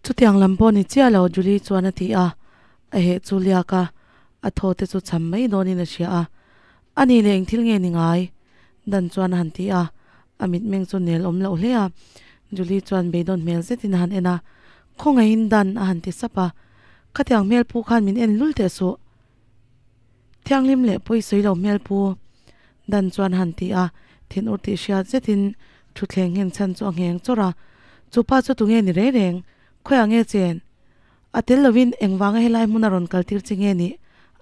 Chutiang lam pawh ni chiah lo Julie chuan a ti a, a heh chu liak a, a thaw te chu cham mai dawnin a hria a. A nih leh engthil nge ni ngai? Dan chuan a han ti a, a mitmeng chu nel awm loh hle a. Julie chuan beidawn hmel zetin a han en a, Khawngaihin Dan a han ti sap a, Khatiang hmel pu khan min en lul teh suh. Thianghlim leh pawisawi lo hmel pu Dan chuan a han ti a, thinur tih hriat zetin thutthleng nghen chhan chu a ngheng chawrh a, Chu pa chu tunge ni reng reng? Khawiah nge chen? A tel lovin engvanga helai hmuna rawn kal tir chi nge nih?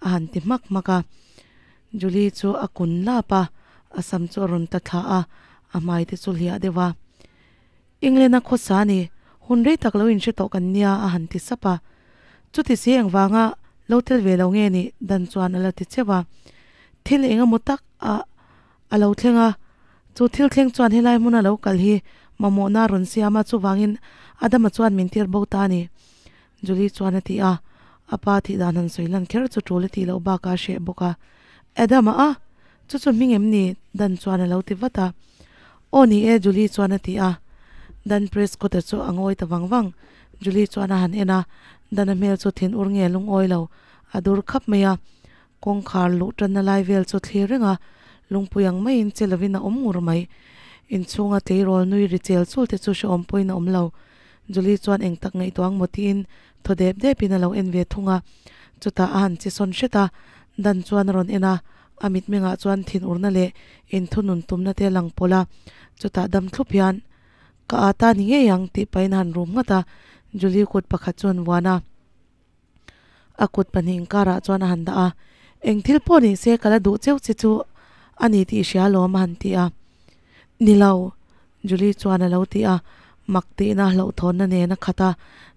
a han ti hmak hmak a. Julie chu a kun lap a, a sam chu a rawn ta thla a, a hmai te chu hliah deuh a. England-a khawsa a ni, hun rei tak lo inhre tawh kan nia a han ti sap a. Chuti si engvanga lo tel ve lo nge nih dan chuan a la ti cheuh a. Thil eng emaw tak a a lo thleng a, chu thil thleng chuan helai hmuna lo kal hi mamawhna a rawn siam a, chuvangin Adama chuan min tir bo ta a ni. Julie chuan a ti a, a pa thih dan han sawi lan kher chu tul a tih loh bakah a hreh bawk a. Adama a! Chu chu hming em ni? Dan chuan a lo ti vat a. Aw ni e Julie chuan a ti a. Dan Prescott-a chu a ngawi ta vang vang. Julie chuan a han en a, Dan-a hmel chu thin ur nge lungawi lo, a dur khap mai a. Kawngkhar luh tanna lai vel chu thlir reng a, lungpui ang maiin che lovin a awm ngur mai. Inchhunga tleirawl nui ri chel chul te chu hrehawm pawhin a awm lo. Julie chuan eng tak ngaihtuah ang maw tiin thaw dep depin a lo en ve thung a. Chutah a han che sawn hret a, Dan chuan a rawn en a, a mitmengah chuan thinurna leh inthunun tumna te a lang pawlh a. Chutah dam thlup hian, Ka â ta ni ngei ang tih pahin a han rum nghat a, Julie kut pakhat chu an vuan a. A kut pahnih inkarah chuan a han dah a, Eng thil pawh ni se ka la duh cheu che chu a ni tih hria alawm a han ti a. Ni lo, Julie chuan a lo ti a, mak tihna hlauhthawnna nen a khat a,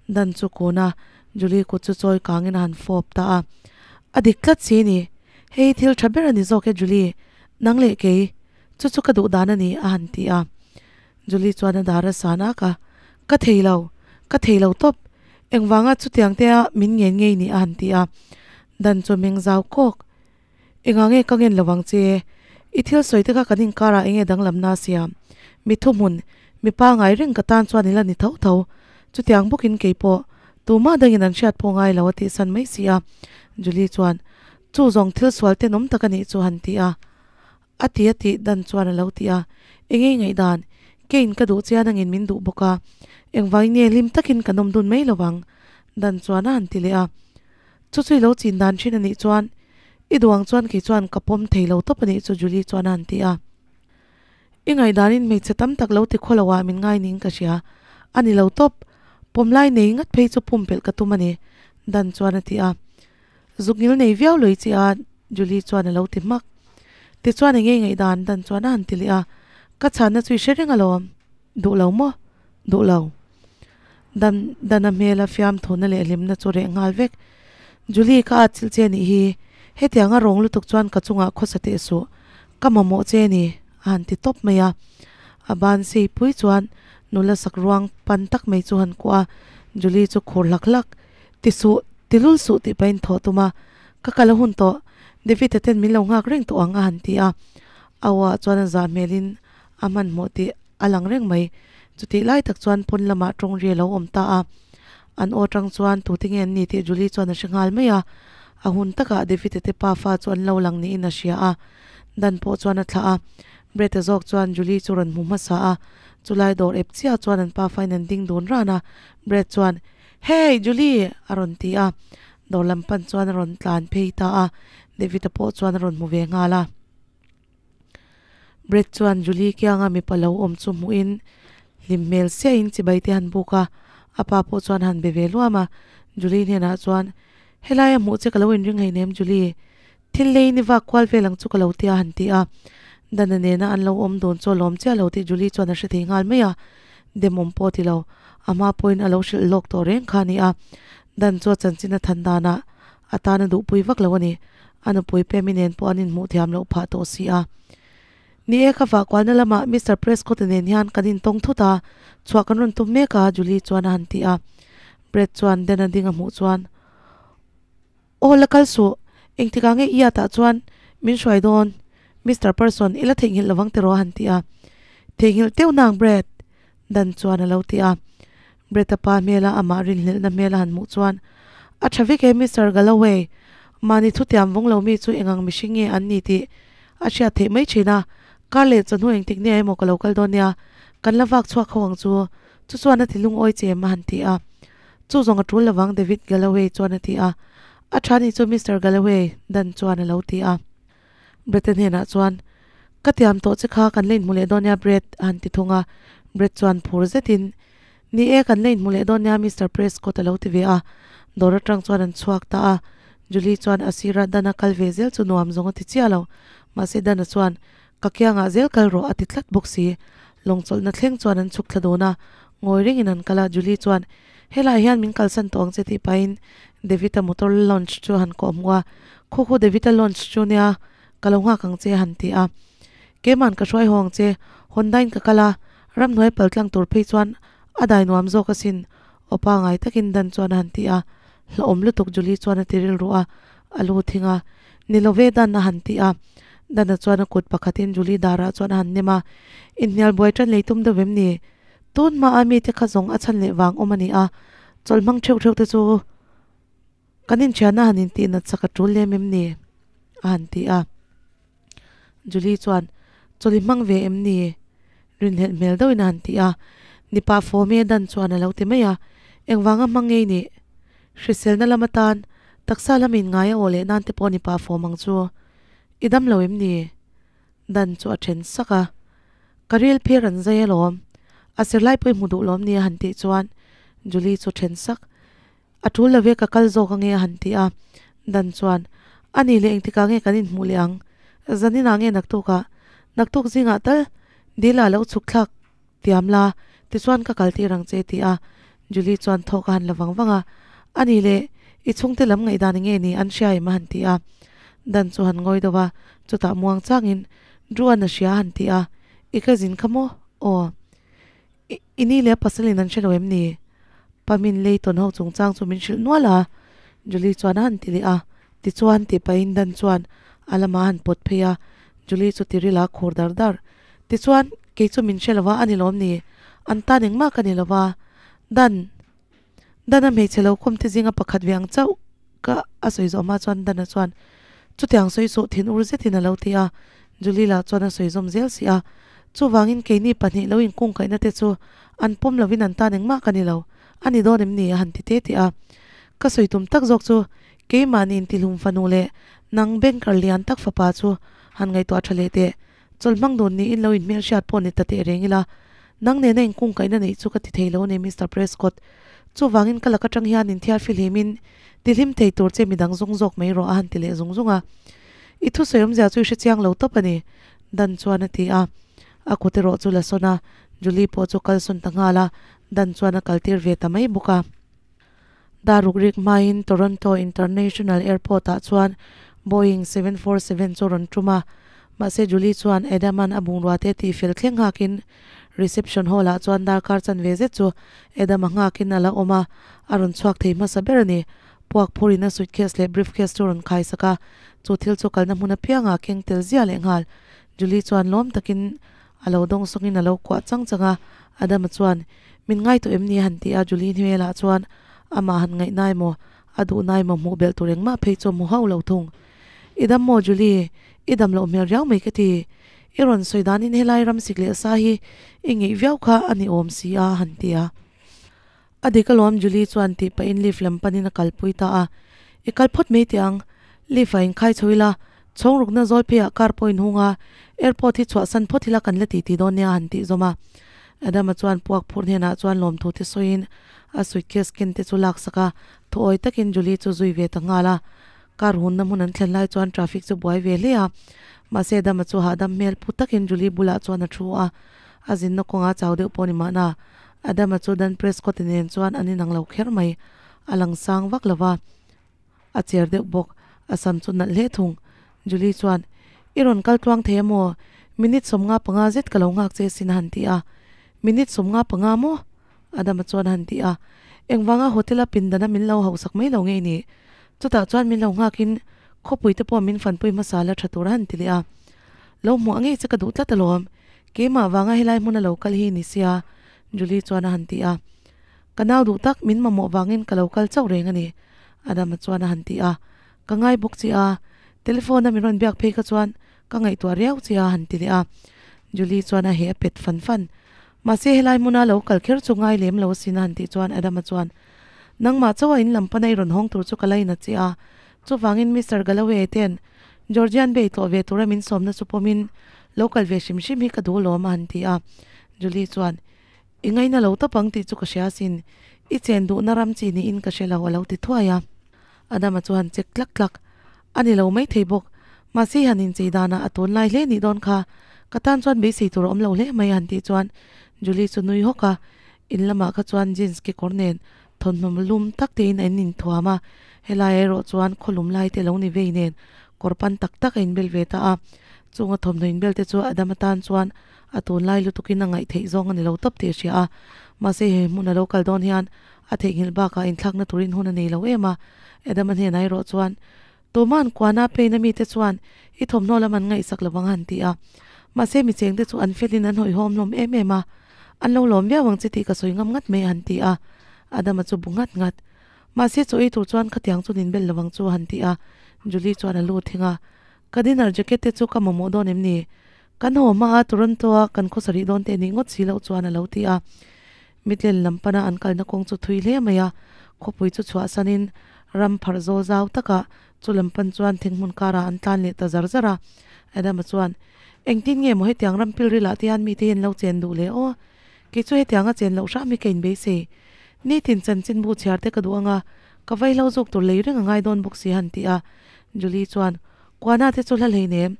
dan chu kun a, Julie kut chu chawi kangin a han fawp ta a. A dik tlat si ni, hei thil tha ber a ni zawk e Julie, nang leh kei, chu chu ka duh dan a ni a han ti a. Julie chuan a dar a san ak a, Ka thei lo, ka thei lo tawp, engvanga chutiang te a min ngen ngei ni a han ti a. Dan chu meng zau kawk, Engah nge ka ngen lo ang che? I thil sawi te kha kan inkarah enge danglamna a siam? Mi thuhmun, mi pangai reng ka tan chuan i la ni tho tho. Chutiang bawkin kei pawh, tumah dangin an hriat pawh ngai lo a tihsan mai si a. Julie chuan, Chu zawng thil sual tenawm tak a nih chu han ti a. A ti a tih dan chuan a lo ti a, Eng ei ngaihdan, keiin ka duh chian angin min duh bawk a, engvangin nge hlim takin kan awm dun mai lo ang? Dan chuan a han ti leh a. Chu chu i lo chin dan thin a nih chuan, i duh ang chuan kei chuan ka pawm thei lo tawp a nih chu Julie chuan a han ti a. I ngaihdanin hmeichhe tam tak lo ti khaw lo ah min ngai niin ka hria. A ni lo tawp, pawm lai nei ngat phei chu pumpelh ka tum a ni, Dan chuan a ti a. Zuk ngil nei viau lui chi a, Julie chuan a lo ti hmak. Tichuan eng nge ngaihdan dan chuan a han ti leh a, Ka chhanna chu i hre reng alawm. Duh lo maw? Duh lo. Dan, Dana hmela fiamthuna leh hlimna chu reh nghal vek. Julie, ka at chilh che nih hi. Hetianga rawng lutuk chuan ka chungah khawsa teh suh. Ka mamawh che ni, a han ti tawp mai a. A ban sei pui chuan nula sak ruang pan tak mai chu han kuah a, Julie chu khur hlak hlak. Ti suh, ti lul suh tih pahin thawh tum a, Ka kal a hun tawh, David-a ten min lo nghak reng tawh ang a han ti a. A aw-ah chuan a zah hmelin a hmanhmawh tih a lang reng mai. Chutih lai tak chuan pawn lamah tawng ri a lo awm ta a. An aw tang chuan tute nge an ni tih Julie chuan a hre nghal mai a. A hun takah David-a te pafa chu an lo lang niin a hria a. Dan pawh chuan a thlah a. Brett-a zawk chuan Julie chu rawn hmu hmasa a. Chulai dawr ep chiah chuan an pafain an ding dun ran a. Brett chuan, Hey, Julie! a rawn ti a, dawr lam pan chuan a rawn tlan phei ta a, David-a pawh chuan a rawn hmu ve nghal a. Brett chuan Julie kianga mipa lo awm chu hmuhin hlim hmel siahin chibai te han buk a, a pa pawh chuan han be ve luam a, Julie hnenah chuan, Helai a hmuh che ka lo inring hleinem Julie, thil lei ni vak kual vel ang chu ka lo tia han ti a. Dana nena an lo awm dawn chu a lawm chiah lo tih Julie chuan a hre thei nghal mai a, demawm pawh ti lo, a hma pawhin a lo hrilh lawk tawh reng kha a ni a. Dan chu a chanchin a than danah a tan a duhpui vak lo a ni, a nupui Pemi nen pawh an inhmuh thiam loh phah tawh si a. Ni e, ka vah kualna lamah Mister Prescott-a nen hian kan intawng thut a, chhuah kan rawn tum mek a, Julie chuan a han ti a. Brad chuan Dan-a ding a hmuh chuan, Aw la kal suh, engtikah nge i atah chuan min hruai dawn? Mister Parson, i la theihnghilh lovang tiraw a han ti a. Theihnghilh teuh nang Brad, Dan chuan a lo ti a. Brett-a pa hmela amah rinhlelhna hmel a han hmuh chuan, A tha vek e, Mister Galloway. Mahni thutiam vawng lo mi chu engang mihring nge an ni tih a hriat theih mai thin a. Kar leh chawhnu engtik nia emaw ka lo kal dawn nia, kan la vak chhuak ho ang chu. Chu chuan a ti lungawi che em a han ti a. Chu zawng a tul lovang David Galloway chuan a ti a. A tha nih chu Mister Galloway, Dan chuan a lo ti a. Brett-a hnenah chuan, Ka tiam tawh che kha kan la inhmu leh dawn nia Brett, a han ti thung a. Brett chuan phur zetin, Ni e, kan la inhmu leh dawn nia Mister Prescott a lo ti ve a. Dawr atang chuan an chhuak ta a. Julie chuan a sira Dan-a kal ve zel chu nuam zawng a ti chiah lo. Mahse Dan-a chuan, Ka kiangah zel kal rawh a ti tlat bawk si. Lawngchawlhna thleng chuan an chhuk thla dun a. Ngawi ringin an kal a, Julie chuan, Helaiah hian min kalsan tawh ang che tih pahin David-a motor launch chu a han kawh hmuh a, Khu khu David-a launch chu nia, ka lo nghak ang che a han ti a. Keiman ka hruai haw ang che, Honda-in ka kal a, ramhnuai pal tlang tur phei chuan a dai nuam zawk asin, aw pangai takin Dan chuan a han ti a. Hlauhawm lutuk Julie chuan a ti rilru a, a lu thing a. Ni lo ve Dan a han ti a. Dan-a chuan a kut pakhatin Julie darah chuan a han nem a, Inhnial buai tan lei tum deuh em ni? Tun hmaa mite kha zawng a chhan leh vang awm a ni a, chawlh hmang theuh theuh te chu kan inthianna han intih nat sak a tul lem em ni? a han ti a. Julie chuan, Chawlh i hmang ve em ni? Rinhlelh hmel deuhin a han ti a. Nipa Fawmi a dan chuan a lo ti mai a, Engvanga hmang ngei nih? Hriselna lam atan taksa lamin ngai a aw leh nan te pawh nipa fawm ang chu i dam lo em ni? Dan chu a then sak a, Ka ril phir an zai alawm, a zirlai pawh i hmu duh lawm ni a han tih chuan Julie chu then sak, A tul lo e ka kal zawk ange a han ti a, Dan chuan, A nih leh engtikah nge kan inhmuh leh ang? Zaninah nge naktukah? Naktuk zingah tal Dila lo chhuk thlak tiam la, tichuan ka kal tir ang che ti a, Julie chuan thawk a han la vang vang a, A nih leh, i chhungte lam ngaihdan nge ni an hria em a han ti a. Dan chu han ngawi deuh a, chutah muang changin Drew-a'n a hria a han ti a, I ka zin kha maw? Aw. I, i ni leh a pasalin an hre lo em ni? Pamin Leighton ho chungchang chu min hrilh nual a, Julie chuan a han ti leh a. Tichuan tih pahin Dan chuan a lamah a han pawt phei a, Julie chu tiril a khur dar dar. Tichuan, kei chu min hre lo va, a ni lawm ni? An tan engmah ka ni lo va. Dan, Dan a hmeichhe lo kawm te zinga pakhat ve ang chauh ka a sawi zawh hma chuan Dan-a chuan, Chutiang sawi suh thin ur zetin a lo ti a. Julie lah chuan a sawi zawm zel si a. Chuvangin keini pahnih lo inkungkaihna te chu an pawm lovin an tan engmah ka ni lo. A ni dawn em ni? a han ti te teh a. Ka sawi tum tak zawk chu keimahni intihlum fanu leh nang banker lian tak fapa chu han ngaihtuah tha leh teh. Chawlh hmang dun niin lo inhmelhriat pawh ni ta teh reng ila, nang nena inkungkaihna neih chu ka ti thei lo ni Mister Prescott. Chuvangin ka lak atang hian inthiar fihlimin tihlim thei tur che midang zawng zawk mai rawh a han ti leh zung zung a. I thusawi awmzia chu i hre chiang lo tawp a ni, Dan chuan a ti a. A kut erawh chu la sawn a, Julie pawh chu kalsawn ta nghal a, Dan chuan a kaltir ve ta mai bawk a. Daruk rik hmain Toronto International Airport-ah chuan Boeing 747 chu rawn tum a, mahse Julie chuan Adam-a'n a bungrua te tihfel thleng nghakin reception hall-ah chuan darkar chanve zet chu Adam-a nghakin a la awm a, a rawn chhuak thei hmasa ber a ni. Puak phurin a suitcase leh briefcase chu rawn khaisak a, chu thil chu kalna hmun apiangah keng tel zia leh nghal. Julie chuan lawm takin A lo dawng sawngin a lo kuah chang chang a, Adama chuan, Min ngai tawh em ni? a han ti a, Julie hnuaiah chuan amah han ngaih nai maw, a duh nai maw hmuh belh tur engmah phei chu a hmu hauh lo thung. I dam maw Julie? I dam loh hmel riau mai ka ti. I rawn sawi danin helai ram sik leh sa hi i ngeih viau kha a ni awm si a, a han ti a. A dik alawm Julie chuan tih pahin lift lam panin a kalpui ta a. I kal phawt mai teh ang. Lift ah inkhai chho ila, chhawng rukna zawl pheiah car pawh inhung a, airport hi chhuahsan phawt ila kan la titi dawn nia a han tih zawm a. Adama chuan puak phur hnenah chuan lawmthu te sawiin a suitcase ken te chu laksak a, thuawi takin Julie chu zui ve ta nghal a. Car hunna hmun an thlen lai chuan traffic chu buai ve hle a. Mahse Adama chu hahdam hmel pu takin Julie bulah chuan a thu a, a zinna kawngah chau deuh pawh ni mahna. Adama chu Dan Prescott-a nen chuan an inang lo kher mai. A lang sang vak lo va, a cher deuh bawk. A sam chu nalh hle thung. Julie chuan, I rawn kal tluang thei a maw? Minute 55 zet ka lo nghak che sin a han ti a. Minute 55 maw? Adama chuan a han ti a. Engvanga hotel-a pindana min lo hausak mai lo nge i nih? Chutah chuan min lo nghakin khawpui te pawh min fanpui hmasa la tha tur a han ti leh a. Lo hmuah ngei che ka duh tlat alawm. Keimah vanga helai hmuna lo kal hi ni sia, Julie chuan a han ti a. Ka nau duh tak min mamawh vangin ka lo kal chauh reng a ni, Adama chuan a han ti a. Ka ngai bawk che a, telephone a min rawn biak phei kha chuan ka ngaihtuah riau che a han ti leh a. Julie chuan a heh a pet fan fan. Mahse helai hmuna lo kal kher chu ngai lem lo asin a han tih chuan Adama chuan, Nangmah chauha in lam pana i rawn hawng tur chu ka lainat che a, chuvangin Mister Galloway ten Georgian Bay tlawh ve tura min sawmna chu pawmin lo kal ve hrim hrim hi ka duh lawm a han ti a. Julie chuan, I ngaina lo tawp ang tih chu ka hria asin, i chen duhna ram chi niin ka hre lo a lo ti thuai a. Adama chuan chek tlak tlak a ni lo maithei bawk, mahse han inchei danah a tunlai hle nih dawn kha, ka tan chuan beisei tur a awm lo hle mai a han tih chuan Julie chu nui hawk a, in lamah kha chuan jeans kekawr nen thawmhnaw lum tak tein a in inthuam a, helai erawh chuan khawlum lai te lo ni vei nen kawr pan tak tak a inbel ve ta a, chunga thawmhnaw inbel te chu Adama tan chuan a tunlai lutukin a ngaih theih zawng a ni lo tawp tih a hria a, mahse he hmun a lo kal dawn hian a theihnghilh bakah inthlakna turin hun a nei lo em a, Adama hnenah erawh chuan, Tuman kuana pain a mite chuan i thawmhnaw lam an ngaihsak lo vang a han ti a, mahse mi chengte chu an felin an hawihhawm hlawm em em a, an lo lawm viau ang che tih ka sawi ngam ngat mai a han ti a, Adama chu bu nghat nghat. Mahse chaw ei tur chuan khatiang chu nin bel lo vang chu a han ti a, Julie chuan a lu thing a, Ka dinner jacket te chu ka mamawh dawn em ni? Kan haw hma a Toronto a kan khawsa rih dawn te nih ngawt si loh chuan a lo ti a. Midland lam pana an kalna kawng chu thui hle mai a, khawpui chu chhuahsanin ram pharh zawl zau takah chu lam pan chuan thinghmun karah an tlan leh ta zar zar a. Adama chuan, Engtin nge maw hetiang ram pilrilah te hian mite hi an lo chen duh le aw? Kei chu hetianga chen loh hram hi ka inbeisei. Nitin chanchinbu chhiar te ka duh anga, ka vaihlo zawk tur lei reng a ngai dawn bawk si a han ti a. Julie chuan, Kuana te chu hla hleinem.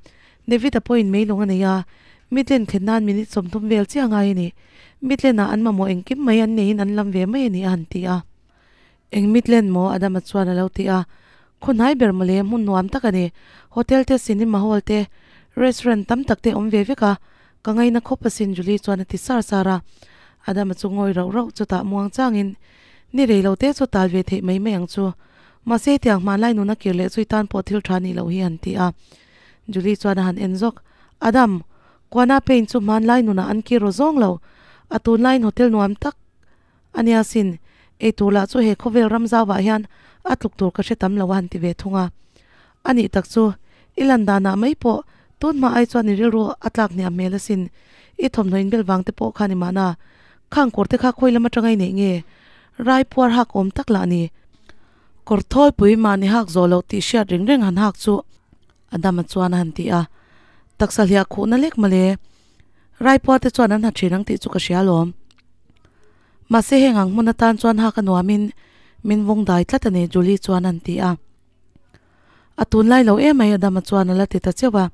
David-a pawhin meilung a nei a, Midland thlen nan minute 30 vel chiah ngai a ni. Midland-ah an mamawh engkim mai an neiin an lam ve mai a ni a han ti a. Eng Midland maw? Adama chuan a lo ti a. Khawnhai ber mawle, hmun nuam tak a ni. Hotel te, cinema hall te, restaurant tam tak te awm ve vek a. Ka ngaina khawp asin Julie chuan a ti sar sar a. Adama chu ngawi rauh rauh chutah muang changin, Ni rei lo te chu tal ve theih mai mai ang chu. Mahse hetiang hmanlai nuna kir leh chui tan pawh thil tha nih loh hi han ti a. Julie chuan a han en zawk. Adam, Kuana Payne chu hmanlai nunah an kir ro zawng lo. A tunlaiin hotel nuam tak a nia sin. Eitur lah chu he khawvel ram zauvah hian a tluk tur ka hre tam lo a han ti ve thung a. A nih tak chu, i lan danah mai pawh tun hma ai chuan i rilru a tlak hniam hmel asin. I thawmhnaw inbel vang te pawh kha ni mahna. Khang kawr te kha khawi lam atanga i neih nge? Rai puar hak awm tak lah ni. Kawr thawlpui mahni hak zawh loh tih hriat reng reng han hak chu Adama chuan a han ti a, Taksa hliah khuhna lek mawle, Raipua te chuan an ha thin ang tih chu ka hria alawm. Mahse heng ang hmun atan chuan hak a nuamin min vawng dai tlat a ni Julie chuan a han ti a. A tunlai lo em mai Adama chuan a la ti ta cheuh a,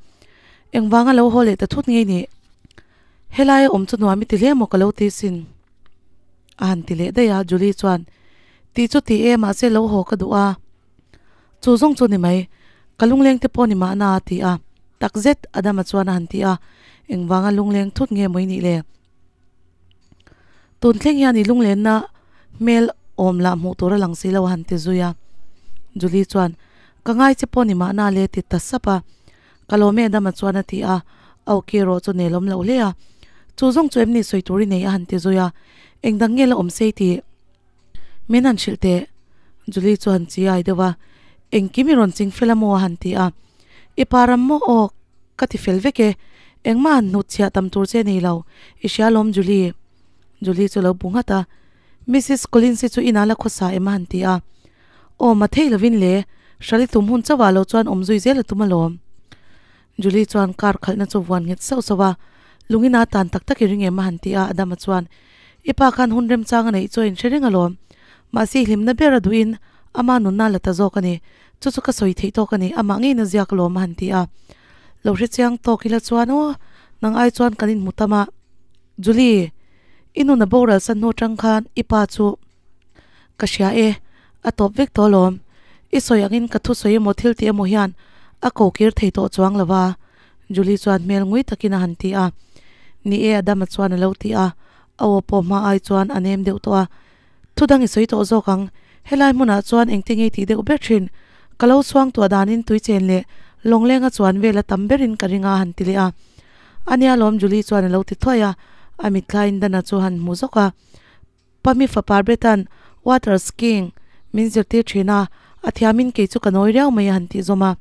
Engvanga lo haw leh ta thut ngei nih? Helai a awm chu nuam i ti hle maw ka lo ti sin? A han ti leh daih a, Julie chuan, Tih chu ti e, mahse lo haw ka duh a. Chu zawng chu ni mai, ka lungleng te pawh ni mahna a ti a. Tak zet, Adama chuan a han ti a, Engvanga lungleng thut nge maw i nih le? Tun thleng hian i lunglenna hmel awm lah hmuh tur a lang si lo a han ti zui a. Julie chuan, Ka ngai che pawh ni mahna le ti ta sap a. Ka lawm e Adama chuan a ti a, a aw ki erawh chu nelawm loh hle a. Chu zawng chu em ni sawi tur i nei a han ti zui a. Engdang nge la awm sei tih min han hrilh teh? Julie chu han chiai deuh a, Engkim i rawn ching fel a maw a han ti a. I pa ram maw aw ka ti fel vek e, engmah han hnut chhiah tam tur che nei lo, i hria lawm Julie. Julie chu lo bu nghat a, Missus Collins-i chu inah la khawsa em a han ti a. Aw ma thei lovin le, hrali tum hun chauh ah lo chuan awm zui zel a tum alawm. Julie chuan car khalhna chu vuan nghet sauh sauh a, lungin a tan tak tak i ring em a han ti a, Adama chuan, I pa khan hun remchang a neih chu a inhre reng alawm. Mahse i hlimna ber a duhin ama nunna a la ta zawk a ni. Chu chu ka sawi theih tawk a ni, amah ngeiin a ziak alawm a han ti a. Lo hre chiang tawk ila chuan aw, nang ai chuan kan inhmu tam a. Julie, i nun a boral san hnu atang khan i pa chu ka hria e, a tawp vek tawh alawm. I sawi angin ka thusawi emaw thil tih emaw hian a ko kir thei tawh chuang lo va, Julie chuan hmel ngui takin a han ti a. Ni e, Adama chuan a lo ti a, a aw pawh hma ai chuan a nem deuh tawh a. Thu dang i sawi tawh zawk ang, helai hmunah chuan engte ngei tih deuh ber thin. Ka lo chhuang tuah danin tui chen leh lawnglenga chuan vel a tam berin ka ring a han ti leh a. Ania lawm Julie chuan a lo ti thuai a, a mitthlain Dana chu han hmu zawk a. Pami fapa Bretan water skiing min zirtir thin a, a thiamin kei chu ka nawi riau mai a han tih zawm a.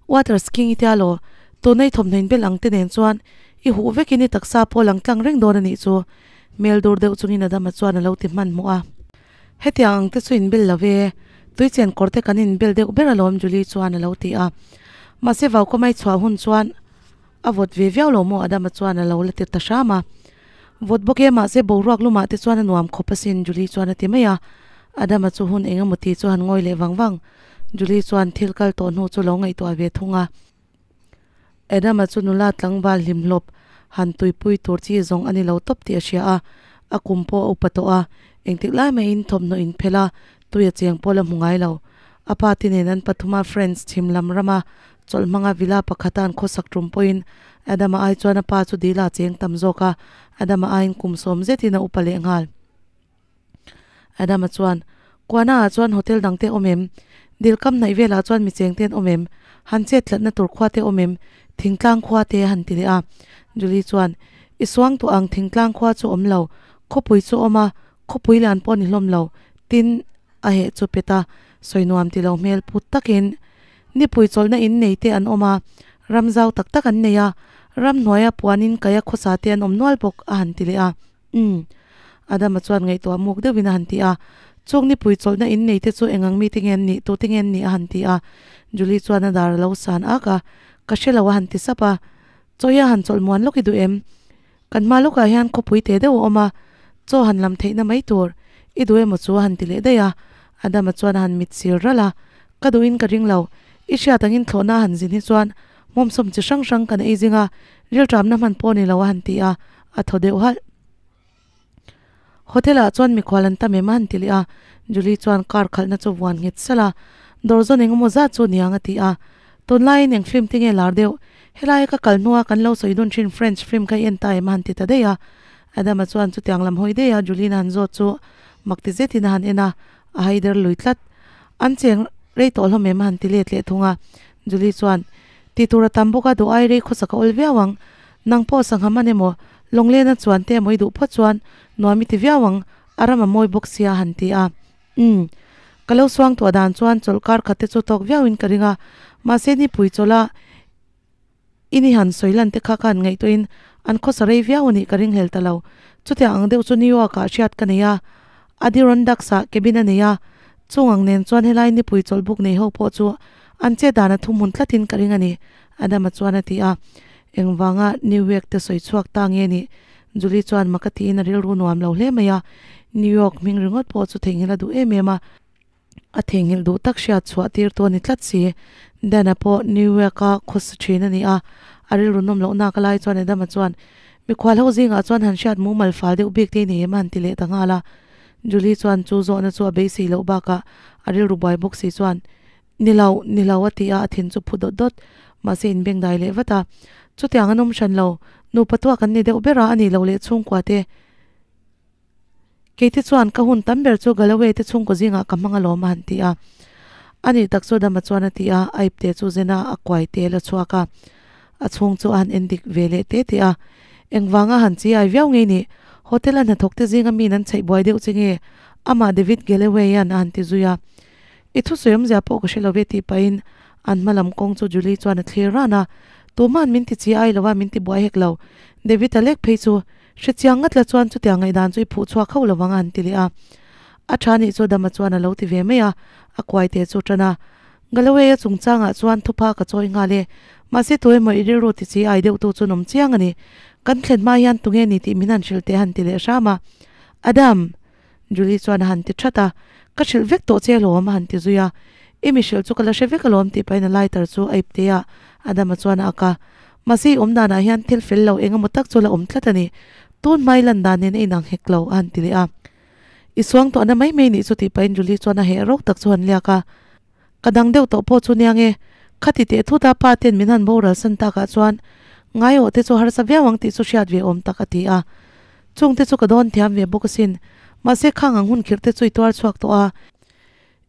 Water skiing i tia law, tuna i thawmhnaw inbel ang te nen chuan i huh vekin i taksa pawh lang tlang reng dawn a nih chu, hmel dur deuh chungin Adama chuan a lo ti hmanhmawh a. Hetiang ang te chu inbel lo ve, tuichen kawr te kan inbel deuh ber alawm Julie chuan a lo ti a. Mahse Vaukamai chhuah hun chuan a vawt ve viau lo maw Adama chuan a lo la ti ta hram a. Vawt bawk e mahse boruak lumah te chuan a nuam khawp asin Julie chuan a ti mai a. Adama chu hun eng emaw ti chu han ngawi leh vang vang. Julie chuan thil kal tawh hnu chu lo ngaihtuah ve thung a. Adama chu nula tlangval hlimhlawp han tuipui tur chi zawng a ni lo tawp tih a hria a, a kum pawh a upa tawh a, engtik lai maiin thawmhnaw inphelh a, tui a cheng pawh la hmu ngai lo. A pa te nen an pathuma French chhim lam rama chawlh hmanga villa pakhata an khawsak tum pawhin Adama ai chuan a pa chu dil a cheng tam zawk a, Adama aiin kum sawm zetin a upa leh nghal. Adama chuan, Kuana ah chuan hotel dang te awm em? Dil kam hnaih velah chuan mi cheng te an awm em? Han chet tlatna tur khua te awm em? Thingtlang khua te a han ti leh a. Julie chuan, I suang tawh ang thingtlang khua chu awm lo, khawpui chu awm a, khawpui lian pawh ni hlawm lo, tin a heh chu pet a, sawi nuam ti lo hmel put takin nipui chawlhna in nei te an awm a, ram zau tak tak an nei a, ramhnuaia puanin kaia khawsa te an awm nual bawk a han ti leh a. Umm. Adama chuan ngaihtuah muk deuhin a han ti a. Chawk nipui chawlhna in nei te chu eng ang mite nge an nih, tute nge an nih a han ti a. Julie chuan a dar a lo san ak a, Ka hre lo a han ti sap a. Chawi a han chawlh muan lawk i duh em? Kan hma lawkah hian khawpui te deuh a awm a, chaw han lam theihna mai tur i duh emaw chu a han ti leh daih a. Adama chuan a han mit sir ralh a, Ka duhin ka ring lo. I hriat angin thlawhna a han zin hi chuan hmawmsawm chi hrang hrang kan ei zing a, rilṭamna hman pawh ni lo a han ti a. A thaw deuh halh. Hotel ah chuan mikhual an tam em a han ti leh a, Julie chuan car khalhna chu vuan nghet salh a, dawr zawn eng emaw zat chu niang a ti a. Tunlaiin eng film te nge lar deuh? Helaia ka kal hnua kan lo sawi dun thin French film kha i en ta em a han ti ta daih a. Adama chuan chutiang lam hawi daih a Julie-in a han zawt chu mak ti zetin a han en a, a haider lui tlat. An cheng rei tawh hlawm em a han ti let leh thung a. Julie chuan, Ti tur a tam bawk a, duh ai rei khawsak a awl viau ang. Nang pawh sangha man emaw, lawnglena chuan te emaw i duh phawt chuan nuam i ti viau ang, a ram a mawi bawk sia a han ti a. Umm. Ka lo suang tuah dan chuan chawlh kar khat te chu tawk viauin ka ring a, mahse nipui chawlh a i ni han sawi lan te kha ka han ngaihtuahin an khawsa rei viau a nih ka ring hlel ta lo. Chutiang ang deuh chu New York ah hriat ka nei a, Adirondacks ah cabin a nei a, chung ang nen chuan helai nipui chawlh buk nei ho pawh chu an chet dan a thuhmun tlatin ka ring a ni, Adama chuan a ti a. Engvanga New York te sawi chhuak ta nge nih? Julie chuan mak a tiin a rilru nuam lo hle mai a. New York hming ringawt pawh chu theihnghilh a duh em em a. A theihnghilh duh tak hriat chhuah tir tu a ni tlat si. Dan-a pawh New York-a khawsa thin a ni a. A rilru nawm loh nak lai chuan Adama chuan, Mikhual ho zingah chuan han hriat mumal fal deuh bik te i nei em a han ti leh ta nghal a. Julie chuan chu zawhna chu a beisei loh bakah a rilru buai bawk si chuan, Ni lo, ni lo a ti a, a thin chu phu dawt dawt. Mahse inbeng dai leh vat a. Chutiang an awm hran lo, nupa tuak an ni deuh ber a, a nih loh leh chhungkua te. Keite chuan ka hun tam ber chu Galloway te chhungkaw zingah ka hmang alawm a han ti a. A nih tak chu Dama chuan a ti a, a ipte chu zen a, a kuai te la chhuak a. A chhung chu a han en dik ve leh te te a. Engvanga han chi ai viau ngei nih? Hotel a hnathawk te zinga miin an chheih buai deuh che nge? Amah David Galloway-a'n a han ti zui a. I thusawi awmzia pawh ka hre lo ve tih pahin an hma lam kawng chu Julie chuan a thlir ran a, Tuma'n min ti chi ai lo a, min ti buai hek lo. David a lek phei chu hre chiang ngat la chuan chutiang ngaihdan chu i phuh chhuak hauh lo vang a han ti leh a. A tha nih chu Dama chuan a lo ti ve mai a, a kuai te chu tan a. Galloway-a chungchangah chuan thupha ka chawi nghal e, mahse tu emaw i rilru ti chi ai deuhtu chu nawm chiang a ni. Kan thlen hma hian tunge ni tih min han hrilh teh a han ti leh hram a. Adam! Julie chuan a han ti that a, Ka hrilh vek tawh che alawm a han ti zui a, I mi hrilh chu ka la hre vek alawm tih pahin a lighter chu a ip te a, Adama chuan a ak a. Mahse i awm danah hian thil fel lo eng emaw tak chu la awm tlat a ni, tun hmai lan dan nen a inang hek lo a han ti leh a. I suang tawhna mai mai nih chu tih pahin Julie chuan a heh ro tak chu han liak a. Ka dang deuh tawh pawh chu nia nge, khati teh thut a pa ten min han boral san takah chuan ngaiawh te chu harsa viau ang tih chu hriat ve awm tak a ti a. Chung te chu ka dawn thiam ve bawk asin, mahse khang ang hun khirh te chu i tuar chhuak tawh a.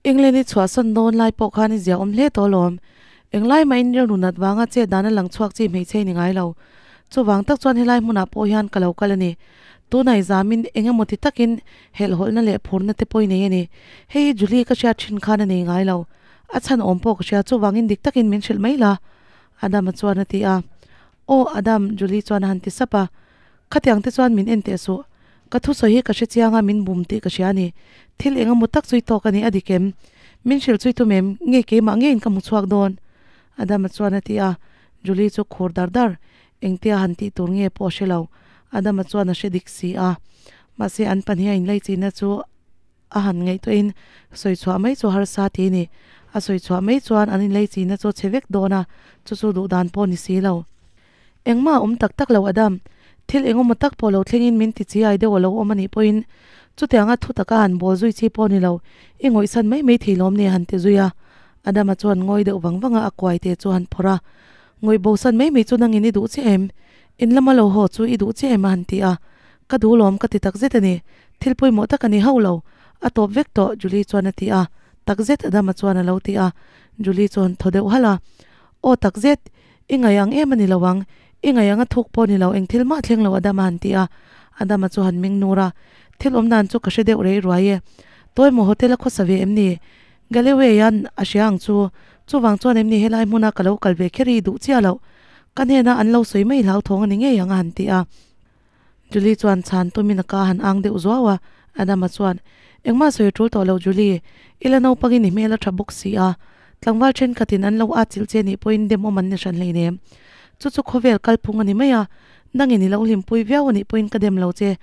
England i chhuahsan dawn lai pawh khan i zia awm hle tawh alawm. Englai mah in rilru nat vanga chet dan a lang chhuak chi hmeichhe i ni ngai lo. Chuvang tak chuan helai hmunah pawh hian ka lo kal a ni. Tunah i zamin eng emaw ti takin helhhawlhna leh phurna te pawh i nei a ni. Hei hi Julie ka hriat thin khan a nei ngai lo. A chhan awm pawh ka hria, chuvangin dik takin min hrilh mai la, Adam-a chuan a ti a. Aw Adam, Julie chuan a han ti sap a. Khatiang te chuan min en teh suh. Ka thusawi hi ka hre chiang a, min bum tih ka hria a ni. Thil eng emaw tak chu i tawk a ni, a dik em? Min hrilh chu i tum em? Nge keimah ngeiin ka hmu chhuak dawn? Adam-a chuan a ti a. Julie chu khur dar dar. Engtia han tih tur nge pawh a hre lo. Adama chuan a hre dik si a. Mahse an pahnih a inlaichinna chu a han ngaihtuahin sawi chhuah mai chu harsa ti a ni. A sawi chhuah mai chuan an inlaichinna chu a chhe vek dawn a, chu chu duh dan pawh a ni si lo. Engmah a awm tak tak lo Adam. Thil engemaw tak pawh lo thlengin min ti chiai deuh a lo awm a nih pawhin chutianga thu taka han bawl zui chi pawh a ni lo, i ngawihsan mai mai thei lawm ni a han ti zui a. Adama chuan ngawi deuh vang vanga a kuai te chu a han phawrh a. Ngawih bosan mai mai chu nangin i duh chiah em? In lama lo haw chu i duh chiah em? a han ti a. Ka duh lawm ka ti takzet a ni. Thil pawimawh tak a ni hauh lo. A tawp vek tawh, Julie chuan a ti a. Takzet, Adama chuan a lo ti a. Julie chuan thaw deuh halh a. Aw takzet, i ngaih ang em a ni lo ang. I ngaih ang a thuk pawh a ni lo, eng thil mah thleng lo, Adama han ti a. Adama chu han ming nur a. Thil awm dan chu ka hre deuh rei ruai e. Tawimawh hotel a khawsa ve em ni? Galilei-a'n a hria ang chu, chuvang chuan em ni helai hmuna ka lo kal ve kher hi duh chiah loh? Ka hnena an lo sawi mai hlauthawng a ni ngei ang a han ti a. Julie chuan chhan tumin a ka han ang deuh zuau a, Adama chuan, Engmah sawi a tul tawh lo Julie, i la naupangin i hmel a tha bawk si a, tlangval thenkhatin an lo atchilh che nih pawhin dem awm an ni hran hleinem. Chu chu khawvel kalphung a ni mai a, nangin i lo hlimpui viau a nih pawhin ka dem lo che.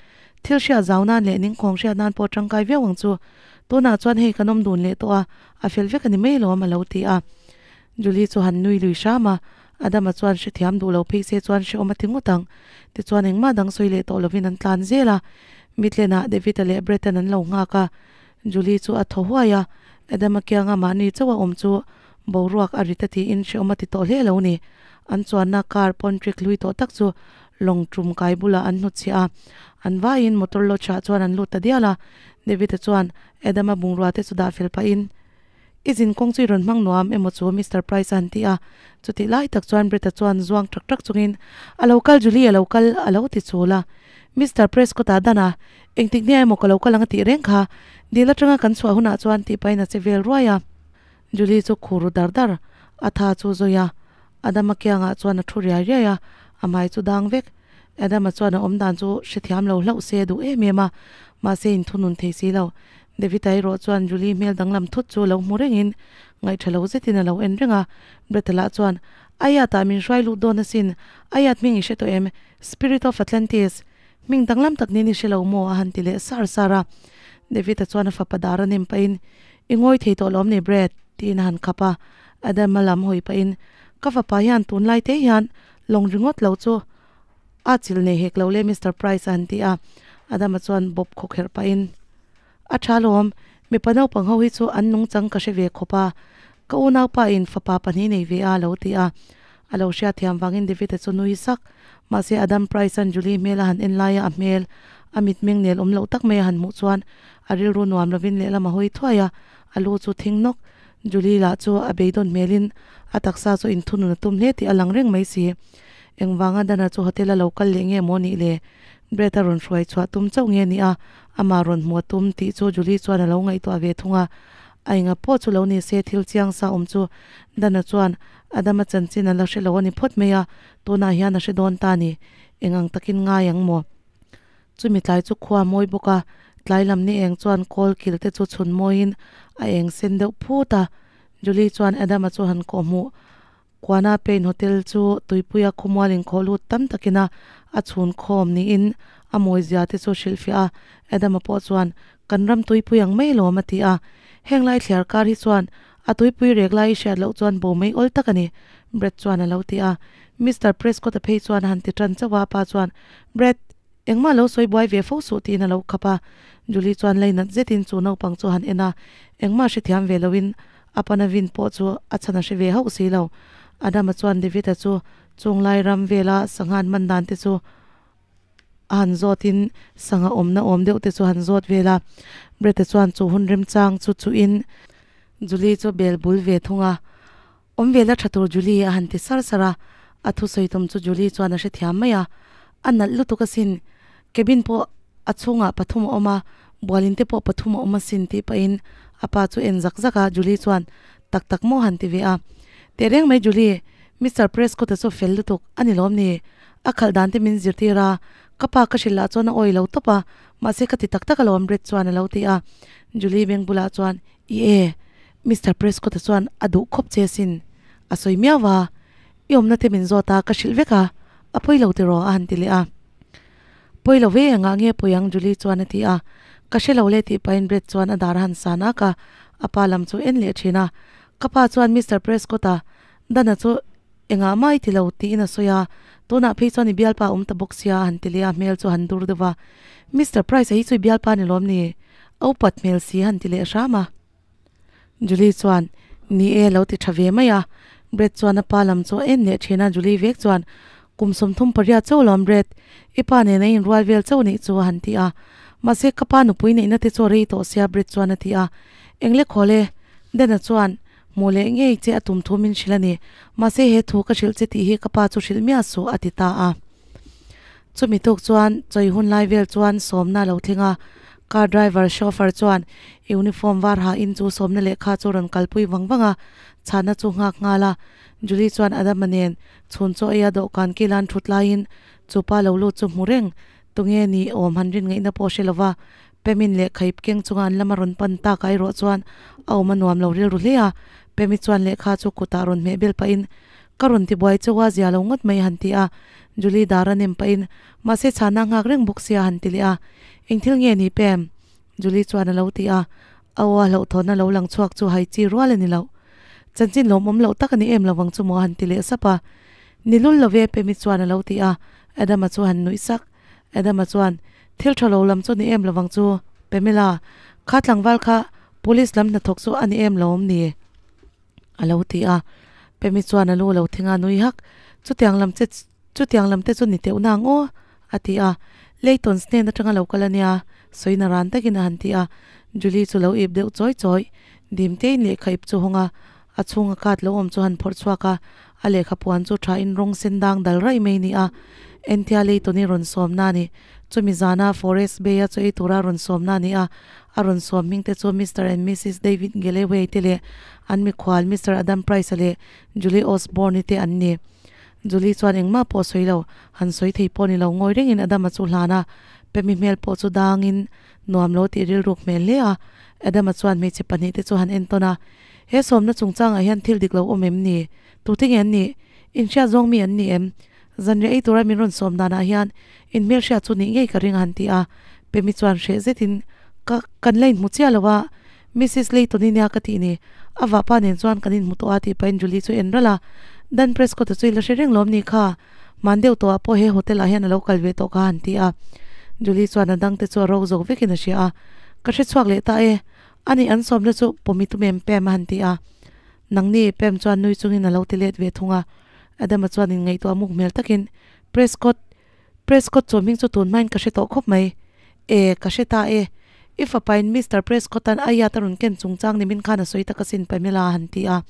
Thil hriat zau nan leh ningkhawng hriat nan pawh tangkai viau ang chu. Tunah chuan hei kan awm dun leh tawh a, a fel vek a ni mai lawm a lo ti a. Julie chu han nui lui hram a, Adama chuan hrethiam duh lo phei se chuan hrehawm a ti ngawt ang. Tichuan engmah dang sawi leh tawh lovin an tlan zel a. Mitlenah David-a leh Brett-a'n an lo nghak a. Julie chu a thaw huai a, Adama kianga mahni chauh a awm chu boruak a rit a tiin hrehawm a ti tawh hle lo ni. An chuanna car pawn trick hlui tawh tak chu lawng tum kai bulah an hnutchhiah a. An vaiin motor lodge-ah chuan an lut ta dial a. David-a chuan Adama bungrua te chu dah fel pahin, I zin kawng chu i rawn hmang nuam emaw chu Mister Price a han ti a. Chutih lai tak chuan Brett-a chuan zuang ṭak ṭak chungin, A lo kal Julie, a lo kal, a lo ti chul a. Mister Prescott-a dan a, Engtik nia emaw ka lo kal ang a tih reng kha, dil aṭanga kan chhuah hunah chuan tih pahin a che vel ruai a. Julie chu khur ru dar dar, a tha chu zawi a. Adama kiangah chuan a thu riai riai a, a hmai chu dang vek. Adama chuan a awm dan chu hrethiam lo hlauh se a duh em em a, mahse inthunun thei si lo. David-a erawh chuan Julie hmel danglam thut chu lo hmu rengin ngaihṭha lo zetin a lo en reng a. Brett-a lah chuan, Ayat-ah min hruai lut dawn asin, Ayat hming i hre tawh em? Spirit of Atlantis. Hming danglam tak niin i hre lo maw? a han ti leh sar sar a. David-a chuan a fapa dar a nem pahin, I ngawi thei tawh lawm ni Brett? tiin a han khap a. Adam-a lam hawi pahin, Ka fapa hian tunlai te hian lawng ringawt lo chu a chil nei hek lo le Mister Price a han ti a. Adama chuan bawp khaw kherh pahin, A tha lawm, mipa naupang ho hi chu an nungchang ka hre ve khawp a, ka unaupa in fapa pahnih nei ve a a lo ti a. A lo hriatthiam vangin David-a chu nui sak. Mahse Adam Price-a'n Julie hmel a han en laia a hmel, a mitmeng nel awm loh tak mai a han hmuh chuan a rilru nuam lovin lehlam a hawi thuai a, a lu chu thing nawk. Julie lah chu a beidawn hmelin a taksa chu inthunun a tum hle tih a lang reng mai si. Engvanga Dana chu hotel a lo kal leh nge maw nih le? Brett a rawn hruai chhuah tum chauh nge nia amah rawn hmuh a tum tih chu Julie chuan a lo ngaihtuah ve thung a. A enga pawh chu lo ni se thil chiang sa awm chu Dana chuan Adama chanchin a la hre lo a ni phawt mai a, tunah hian a hre dawn ta ni. Eng ang takin ngai ang maw? Chumi tlai chu khua mawi bawk a, tlai lam ni eng chuan kawl kil te chu chhun mawiin a eng sen deuh phut a. Julie chuan Adama chu han kawh hmuh. Kuana Pain Hotel chu tuipuia khawmual inkhawh lut tam takina a chhun khawm niin a mawizia te chu hrilhfiah a. Adama pawh chuan, Kan ram tuipui ang mai lawm a ti a. Heng lai thliar kar hi chuan a tuipui rek lai i hriat loh chuan bo mai awl tak a ni, Brett chuan a lo ti a. Mister Prescott-a phei chuan a han ti tan chauh a, a pa chuan, Brett, engmah lo sawi buai ve fo suh tiin a lo khap a. Julie chuan leinat zetin chu naupang chu a han en a, engmah hrethiam ve loin a pana vin pawh chu a chhan a hre ve hauh si lo. Adama chuan David-a chu chunglai ram vela sanghan man dan te chu a han zawtin sangha awmna awm deuh te chu a han zawt vel a. Brett-a chuan chu hun remchang chu chuhin Julie chu bel bul ve thung a. Awm vela tha tur Julie a han ti sar sar a, a thusawi tum chu Julie chuan a hrethiam mai a, a nalh lutuk asin, cabin pawh. A chhungah pathum a awm a, bualin te pawh pathum a awm asin tih pahin a pa chu en zak zak a, Julie chuan tak tak maw han ti ve a. Tehreng mai Julie, Mister Prescott-a chu fel lutuk a ni lawm ni? A khalh dan te min zirtir a, ka pa ka hrilh lah chuan a awi lo tawp a, mahse ka ti tak tak alawm Brett chuan a lo ti a. Julie beng bulah chuan, I e, Mister Prescott-a chuan a duh khawp che asin, a sawi miau va, i awmna te min zawt a, ka hrilh vek a, a pawi lo tiraw a han ti leh a. Pawi lo ve, engah nge pawi ang Julie chuan a ti a, ka hre lo le tih pahin Brett chuan a dar a han san ak a, a pa lam chu en leh thin a, ka pa chuan Mister Prescott-a Dana chu engah mah i ti lo tiin a sawi a, tunah phei chuan i bialpa a awm ta bawk sia a han ti leh a, hmel chu a han dur deuh va, Mister Price-a hi chu i bialpa ni lawm ni? A upat hmel si a han ti leh hram a. Julie chuan, Ni e, lo ti tha ve mai a. Brett chuan a pa lam chu a en leh thin a, Julie vek chuan, Kum 38 chauh lawm Brett, i pa nen a inrual vel chauh nih chu a han ti a. Mahse ka pa nupui neihna te chu a rei tawh sia Brett chuan a ti a. Engle khawl e, Dan-a chuan, Hmuh leh ngei che a tum thu min hrilh a ni. Mahse he thu ka hrilh che tih hi ka pa chu hrilh miah suh a ti ta a. Chumi tuk chuan chawi hun lai vel chuan sawmna a lo thleng a, car driver chauffeur chuan uniform var ha in chu sawmna lehkha chu rawn kalpui vang vang a, chhana chu nghak nghal a. Julie chuan Adama nen chhun chaw eia dawhkan kil an thut laiin chu pa lo lut chu hmu reng tunge ni awm han rin ngaihna pawh hre lova Pemin lehkha ip keng chunga an lama rawn pan tak a erawh chuan a awm a nuam lo rilru hle a, Pemi chuan lehkha chu kutah rawn hmeh bel pahin Ka rawn ti buai chauh a, zia lo ngawt mai a han ti a. Julie dar a nem pahin, Mahse chhana nghak reng bawk sia a han ti leh a. Eng thil nge ni Pam? Julie chuan a lo ti a. A aw a hlauhthawnna lo lang chhuak chu hai chi rual a ni lo. Chanchin lawmawm loh tak a ni em lovang chu maw a han ti leh sap a. Ni lul lo ve Pam-i chuan a lo ti a. Adam-a chu a han nuih sak. Adam-a chuan, Thil tha lo lam chu ni em lovang chu Pamela, kha tlangval kha police lam hnathawk chu a ni em lo awm ni? A lo ti a, Pemi chuan a lu lo thing a nui hak, Chutiang lam che chutiang lam te chu ni teuh nang aw, a ti a, Leighton's hnen atanga lo kal a nia, sawina ran takin a han ti a, Julie chu lo ip deuh chawi chawi, Dimtein lehkha ip chu hawng a, a chhunga card lo awm chu han phawrh chhuak a, a lehkha puan chu thain rawng sen dang dal raih mai ni a, Entia Leighton-i rawn sawmna a ni. Chumi zana Forest Bay-a chaw ei tura rawn sawmna a ni a, a rawn sawm hming te chu Mister and Missus David Galloway te leh an mikhual Mister Adam Price-a leh Julie Osborne-i te an ni. Julie chuan engmah pawh sawi lo, han sawi thei pawh ni lo ngawi rengin Adam-a chu hlan a, Pemi hmel pawh chu dangin nuam lo tih rilruk hmel hle a. Adam-a chuan hmeichhe pahnih te chu han entawn a, He sawmna chungchangah hian thil dik lo awm em ni? Tute nge an nih? Inhriat zawng mi an ni em? Zanriah ei tura min rawn sawm danah hian inhmelhriat chu nih ngei ka ring a han ti a, Pemi chuan hreh zetin ka kan la inhmu chiah lo a, Missus Layton-i nia ka tih ni, a vahpa nen chuan kan inhmu tawh a tih pahin Julie chu en ralh a, Dan Prescott-a chu i la hre reng lawm ni kha, hman deuh tawhah pawh he hotel-ah hian a lo kal ve tawh kha a han ti a, Julie chuan a dangte chu a ro zawk vekin a hria a, Ka hre chhuak leh ta e, ani an sawmna chu pawmi tum em Pam a han ti a, Nangni Pam chuan nui chungin a lo ti let ve thung a. Adama chuan inngaihtuah muk hmel takin, Prescott, Prescott chu hming chu tun hmain ka hre tawh khawp mai. E, ka hre ta e. I fapain Mister Prescott-a'n a iat a rawn ken chungchang nimin khan a sawi tak asin Pamela a han ti a.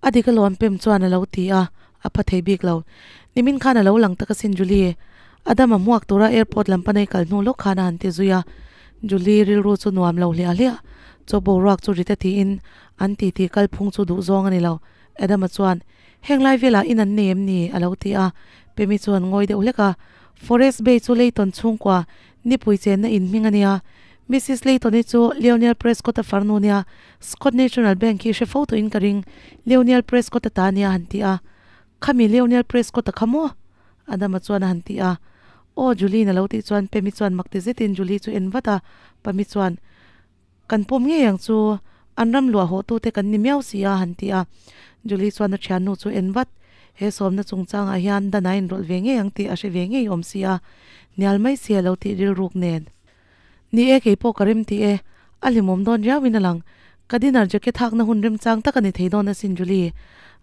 A dik alawm Pam chuan a lo ti a, a pha thei bik lo. Nimin khan a lo lang tak asin Julie. Adama hmuak tura airport lam panei kal hnu lawk khan a han ti zui a. Julie rilru chu nuam lo hliah hliah. Chaw boruak chu rit a tiin An titi kalphung chu duh zawng a ni lo. Adama chuan, Heng lai velah in an nei em ni? a lo ti a. Pemi chuan ngawi deuh hlek a, Forest Bay chu Leighton chhungkua nipui chenna in hming a nia. Missus Leighton-i chu Leonel Prescott-a farnu nia, Scott National Bank hi hre fo tawhin ka ring, Leonel Prescott-a ta nia a han ti a. Khami Leonel Prescott-a kha maw? Adama chuan a han ti a. Aw, Julie-in a lo tih chuan Pemi chuan makti zetin Julie chu en vat a. Pami chuan, Kan pawm ngei ang chu, an ram luah hawh tute kan ni miau si a, han ti a. Julie chuan a thiannu chu en vat. He sawmna chungchangah hian Dan a inrawlh ve ngei ang tih a hre ve ngei awm si a, hnial mai si a lo tih rilruk nen. Ni e, kei pawh ka rem ti e, a hlimawm dawn riauin a lang. Ka dinner jacket hakna hun remchang tak a ni thei dawn asin Julie,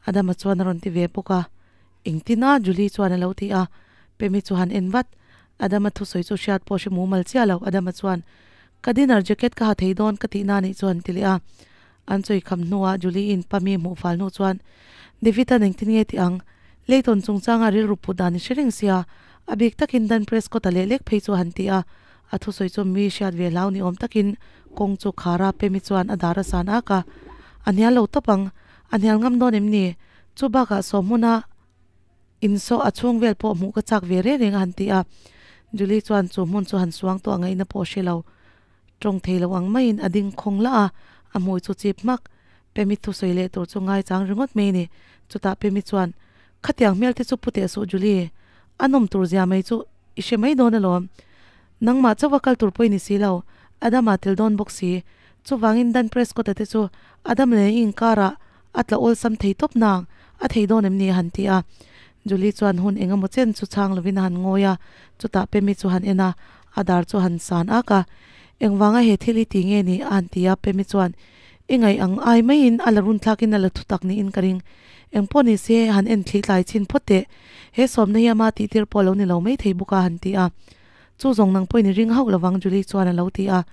Adama chuan a rawn ti ve bawk a. Engtin a? Julie chuan a lo ti a. Pemi chu han en vat. Adama thusawi chu hriat pawh hre mumal chiah lo. Adama chuan, Ka dinner jacket ka ha thei dawn ka tih na nih chuan ti leh a. An chawi kham hnuah Julie in Pami hmuh fal hnu chuan, David-a'n engtin nge ti ang? Leighton chungchanga rilru put dan i hre reng sia. A bik takin Dan Prescott-a leh lek phei chu a han ti a, a thusawi chu mi hriat ve hlau ni awm takin kawng chu khar a, Pemi chuan a dar a san ak a. A hnial lo tawp ang, a hnial ngam dawn em ni? Chu bakah saw hmuna insawh a chhung vel pawh hmuh ka chak ve reng reng a han ti a. Julie chuan chu hmun chu han suang tawh a ngaihna pawh a hre lo. Tawng thei lo ang maiin a ding khawng lah a, a hmui chu chip hmak. Pemi thusawi leh tur chu ngaichang ringawt mai a ni. Chutah Pemi chuan, Khatiang hmel te chu pu teh suh Julie, a nawm tur zia mai chu i hre mai dawn alawm. Nangmah chauha kal tur pawh i ni si lo, Adama tel dawn bawk si. Chuvangin Dan Prescott-a te chu Adam leh i inkarah a tla awlsam thei tawp nang, a thei dawn em ni a han ti a. Julie chuan hun eng emaw chen chu chhang lovin a han ngawi a, chutah Pemi chu han en a, a dar chu han san ak a. Engvanga he thil hi ti nge ni? a han ti a, Pemi chuan I ngaih ang ai maiin a la runthlakin a la thutak niin ka ring. Engpawh ni se han en thli tlai chhin phawt teh. He sawmna hi ama tih tir pawh a lo ni lo mai thei bawk a han ti a. Chu zawng nang pawhin i ring hauh lovang Julie chuan a lo ti a.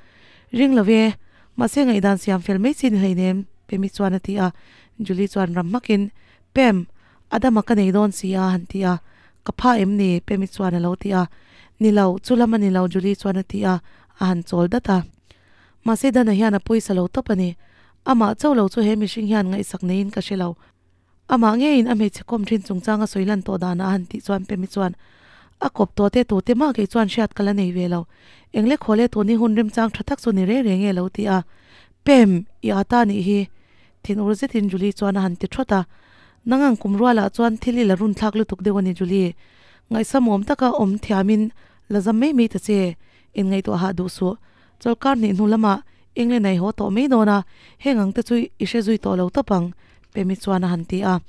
Ring lo e, mahse ngaihdan siam fel mai chi ni hleinem Pemi chuan a ti a. Julie chuan ram hmakin, Pem, Adama ka nei dawn si a han ti a. Ka pha em ni? Pemi chuan a lo ti a. Ni lo, chu lam a ni lo Julie chuan a ti a, a han chawl dat a. Mahse Dana hian a pawisa lo tawp a ni. Amah chauh lo chu he mihring hian ngaihsak neiin ka hre lo. Amah ngeiin a hmeichhe kawm thin chungchang a sawi lan tawh danah a han tih chuan Pemi chuan, A kawp tawh te tute mah kei chuan hriat ka la nei ve lo. Engle khaw le tun hi hun remchang tha tak chu ni reng reng e lo ti a. Pem, i ata nih hi. Thin ur zetin Julie chuan a han ti thawt a. Nang ang kum rualah chuan thil i la run thlak lutuk deuh a ni Julie. Ngaihsamawm taka awm thiamin la zam mai mai ta che. Inngaihtuah hah duh suh. Chawlhkar hnih hnu lamah England a i haw tawh mai dawn a, heng ang te chu i hre zui tawh lo tawp ang, Pemi chuan a han ti a.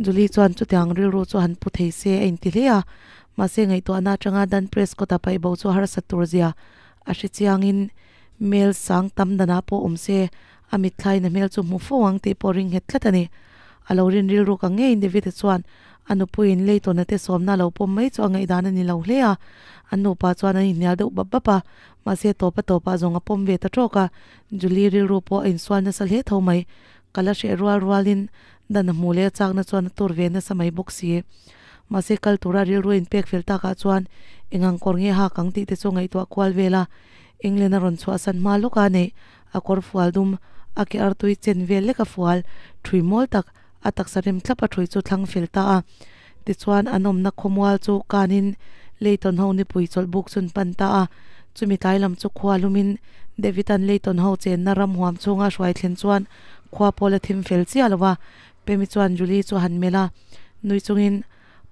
Julie chuan chutiang rilru chu han pu thei se a inti hle a, mahse ngaihtuahna atanga Dan Prescott-a paih bo chu harsat tur zia a hre chiangin mel sang tam danah pawh awm se a mitthlaiin a hmel chu hmu fo ang tih pawh ring nghet tlat a ni. A lo rin rilruk ang ngeiin David-a chuan a nupuiin Leighton-a te sawmna a lo pawm mai chu a ngaihdan a ni lo hle a, an nupa chuan an inhnial deuh bap bap a, mahse tawpa tawpah zawng a pawm ve ta tawk a, Julie rilru pawh a insual nasa hle tho mai. Ka la hreh rual rualin dan a hmuh leh a chakna chuan a tur ve nasa mai bawk si. Mahse kal tura rilru a inpek fel takah chuan eng ang kawr nge hak ang tih te chu ngaihtuah kual vel a, England a rawn chhuahsan hma lawka a neih a kawr fual dum, a ke artui chen vel lek a fual, ṭhui mawl tak, a taksa rem thlap a ṭhui chu thlang fel ta a. Tichuan an awmna khawmual chu kanin Leighton ho nipui chawlh buk chun pan ta a. Chumi tlai lam chu khua lumin David-a'n Leighton ho chenna ram huam chhunga hruai thlen chuan khua pawl a thim fel chiah lo a. Pemi chuan Julie chu a han melh a, nui chungin,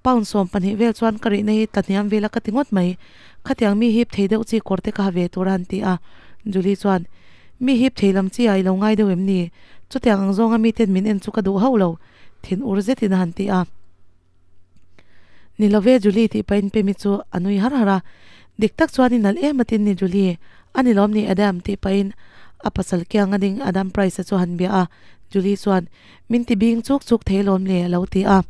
Pound 12 vel chuan ka rihna hi tla hniam vel a ka ti ngawt mai. Khatiang mi hip thei deuh chi kawr te ka ha ve tur a han ti a. Julie chuan, Mi hip thei lam chi ah i lo ngai deuh em ni? Chutiang ang zawnga miten min en chu ka duh hauh lo, thin ur zetin a han ti a. Ni lo ve Julie tih pahin Pemi chu a nui har har a. Dik tak chuan i nalh em atin ni Julie, a ni lawm ni Adam tih pahin a pasal kiang a ding Adam Price-a chu a han bia a. Julie chuan, Min ti bing chuk chuk thei lawm le a lo ti a.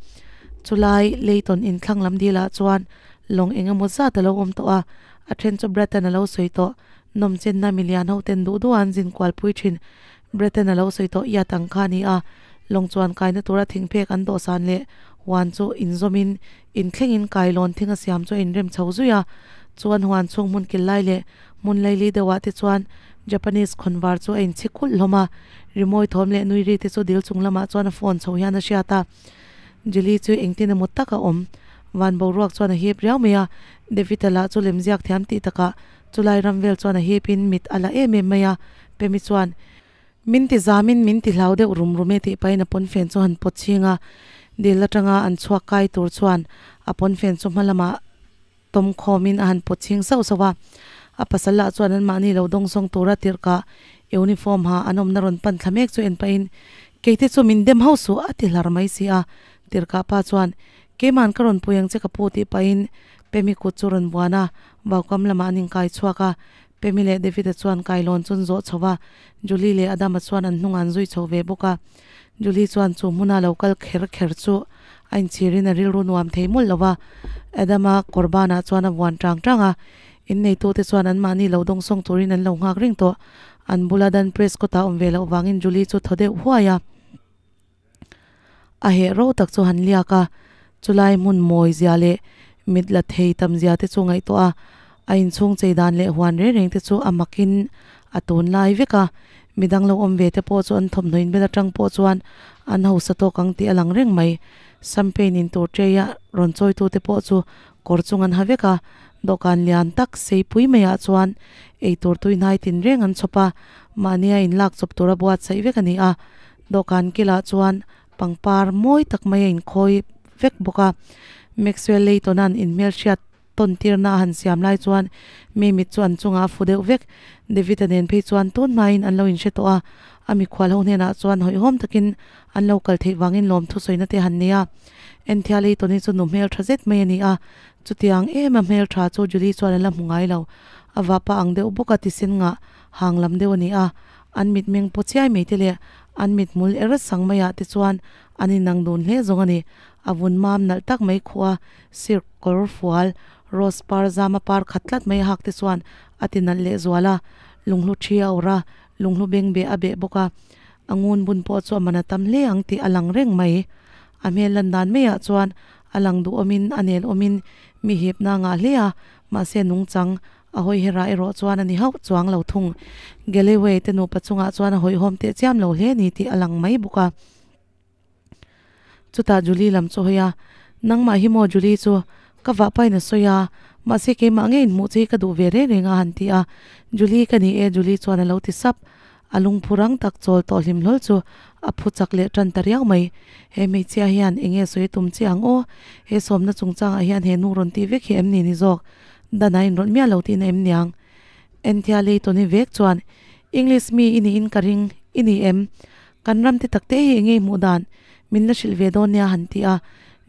Chulai Leighton in thlang lam dilah chuan lawng eng emaw zat a lo awm tawh a, a then chu Bratton a lo sawi tawh. Nawmchenna milian ho ten duh duh a an zin kual pui thin. Bratton a lo sawi tawh iat ang kha a ni a, lawng chuan kaina tura thingphek an dawhsan leh huan chu inzawmin inthlengin kailawn thing a siam chu a inrem chho zui a. Chuan huan chhung hmun kil lai leh hmun laili deuhah te chuan Japanese khawnvar chu a inchhi kulh hlawm a, rimawi thawm leh nui ri te chu dil chung lamah chuan a phone chho hian a hriat a. Julie chu engtin emaw tak a awm. Van boruak chuan a hip riau mai a, David-a lah chu lemziak thiam tih takah chulai ram vel chuan a hipin mit a la em em mai a, Pemi chuan, Min ti zamin min ti hlau deuh rum rum e tih pahin a pawnfen chu han pawt chhing a, dil atanga an chhuak kai tur chuan a pawnfen chu hma lamah tawm khawmin a han pawt chhing sauh sauh a. A pasal lah chuan anmahni lo dawng sawng tura tirhkah uniform ha an awmna rawn pan thla mek chu en pahin, Keite chu min dem hauh suh a ti hlar mai si a. Tirhkah pa chuan, Keiman ka rawn pui ang che ka pu tih pahin Pemi kut chu rawn buan a, vaukam lamah an inkai chhuak a. Pemi leh David-a chuan kailawn chu an zawh chho va, Julie leh Adama chuan an hnungah an zui chho ve bawk a. Julie chuan chu hmuna lo kal kher kher chu a inchhirin a rilru nuam thei mawlh lo va. Adama kawr banah chuan a vuan tang tang a, inneitute chuan anmahni lo dawngsawng turin an lo nghak reng tawh. An bula Dan Prescott-a awm ve loh vangin Julie chu thaw deuh huai a. A heh ro tak chu han liak a, chulai hmun mawi zia leh mit la thei tam zia te chu ngaihtuah a, a inchhung chei dan leh huan reng reng te chu a makin a tun lai vek a, midang lo awm ve te pawh chu an thawmhnaw inbel atang pawh chuan an hausa tawk ang tih a lang reng mai. Champagne in tur tray a rawn chawi tu te pawh chu kawr chung an ha vek a, dawhkan lian tak seipui maiah chuan eitur tui hnai tin reng an chhawp a, mahnia inlak chawp tura buatsaih vek a ni a, dawhkan kilah chuan pangpar mawi tak mai a inkhawi vek bawk a, Maxwell Layton-a'n inhmelhriat tawn tirna a han siam lai chuan mi mit chu an chungah a fu deuh vek. David-a nen phei chuan tun hmain an lo inhre tawh a, a mikhual ho hnenah chuan hawihhawm takin an lo kal theih vangin lawmthu sawina te han nei a. Enthia Layton-i chu nu hmeltha zet mai a ni a, chutiang em a hmeltha chu Julie chuan a la hmu ngai lo. A vapa ang deuh bawk a tisen ngah hang lam deuh a ni a, an mitmeng paw chiai mai te leh an mithmul er sang maiah te chuan an inang dun hle zawng a ni. A vun mam nalh tak mai khuh a, silk kawr fual, rose par zama par khat tlat mai a hak te chuan a ti nalh leh zual a, lunghlu thi a awrh a, lunghlu beng beh a beh bawk a, a ngun bun pawh chu a man a tam hle ang tih a lang reng mai. A hmel lan dan maiah chuan a lang duhawmin a nel awmin mi hipna a ngah hle a, mahse nungchang A hawi herah erawh chuan a ni hauh chuang lo thung. Galloway te nupa chungah chuan a hawihhawm teh chiam lo hle ni tih a lang mai bawk a. Chutah Julie lam chu hawi a, Nangmah hi maw Julie chu? Ka vah pain a sawi a, mahse keimah ngei inhmuh che hi ka duh ve reng reng a han ti a. Julie ka ni e Julie chuan a lo ti sap. A lungphu rang tak chawl tawh hlim hlawl chu a phu chak leh tan ta riau mai. He hmeichhia hian eng nge sawi tum che ang aw? He sawmna chungchangah hian he nu rawn tih vek hi em ni ni zawk? Dan a inrawlh miah lo tihna em niang? Enthia Layton-i vek chuan, English mi i niin ka ring, i ni em? Kan ram te takte hi eng nge i hmuh dan? Min la hrilh ve dawn nia han ti a.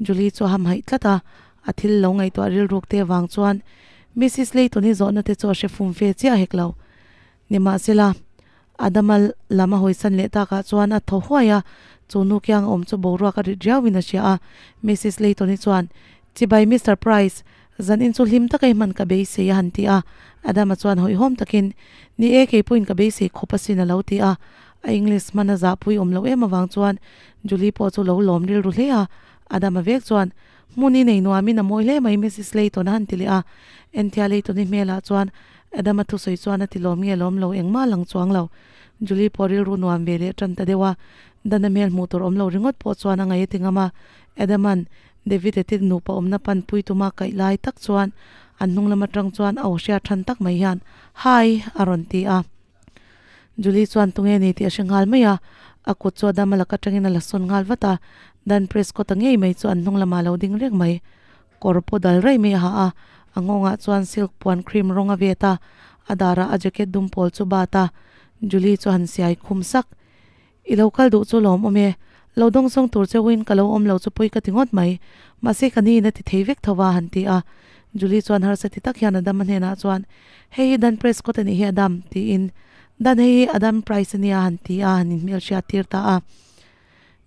Julie chu a hamhaih tlat a, a thil lo ngaihtuah rilruk te vang chuan Missus Layton-i zawhna te chu a hre fum fe chiah hek lo. Nimahsela, Adama lam a hawisan leh takah chuan a thaw huai a, chu nu kiang a awm chu boruak a rit riauin a hria a. Missus Layton-i chuan, Chibai Mister Price, zanin chu hlim taka i hman ka beisei a han ti a. Adama chuan hawihhawm takin, Ni e, kei pawhin ka beisei khawp asin a lo ti a. A English hman a zahpui awm loh em avang chuan Julie pawh chu lo lawm rilru hle a. Adama vek chuan, Hmun i nei nuamin a mawi hle mai Missus Layton a han ti leh a. Enthia Layton-i hmelah chuan Adama thusawi chuan a ti lawm nge lawm lo engmah lang chuang lo. Julie pawh rilru nuam ve leh tan ta deuh a, Dana hmel hmuh tur awm lo ringawt pawh chuan a ngaih a ti ngam a. Adaman David-a te nupa awmna pan pui tuma kaih lai tak chuan an hnung lam atang chuan a aw hriat than tak mai hian, Hi! a rawn ti a. Julie chuan tunge ni tih a hre nghal mai a, a kut chu Adama lak atangin a la sawn nghal vat a. Dan Prescott-a ngei mai chu an hnung lamah a lo ding reng mai. Kawr pawh dal raih mai a ha a, a nghawngah chuan silk puan cream rawng a vet a, a darah a jacket dum pawl chu bat a, Julie chu han siai khum sak. I lo kal duh chu lawm awm e, lo dawng zawng tur che uin ka lo awm lo chu pawi ka ti ngawt mai, mahse ka ni in a ti thei vek tho va a han ti a. Julie chuan harsa ti tak hian Adam a hnenah chuan, Hei hi Dan Prescott a nih hi Adam, tiin, Dan hei hi Adam Price a nia a han ti a, a han inhmelhriat tir ta a.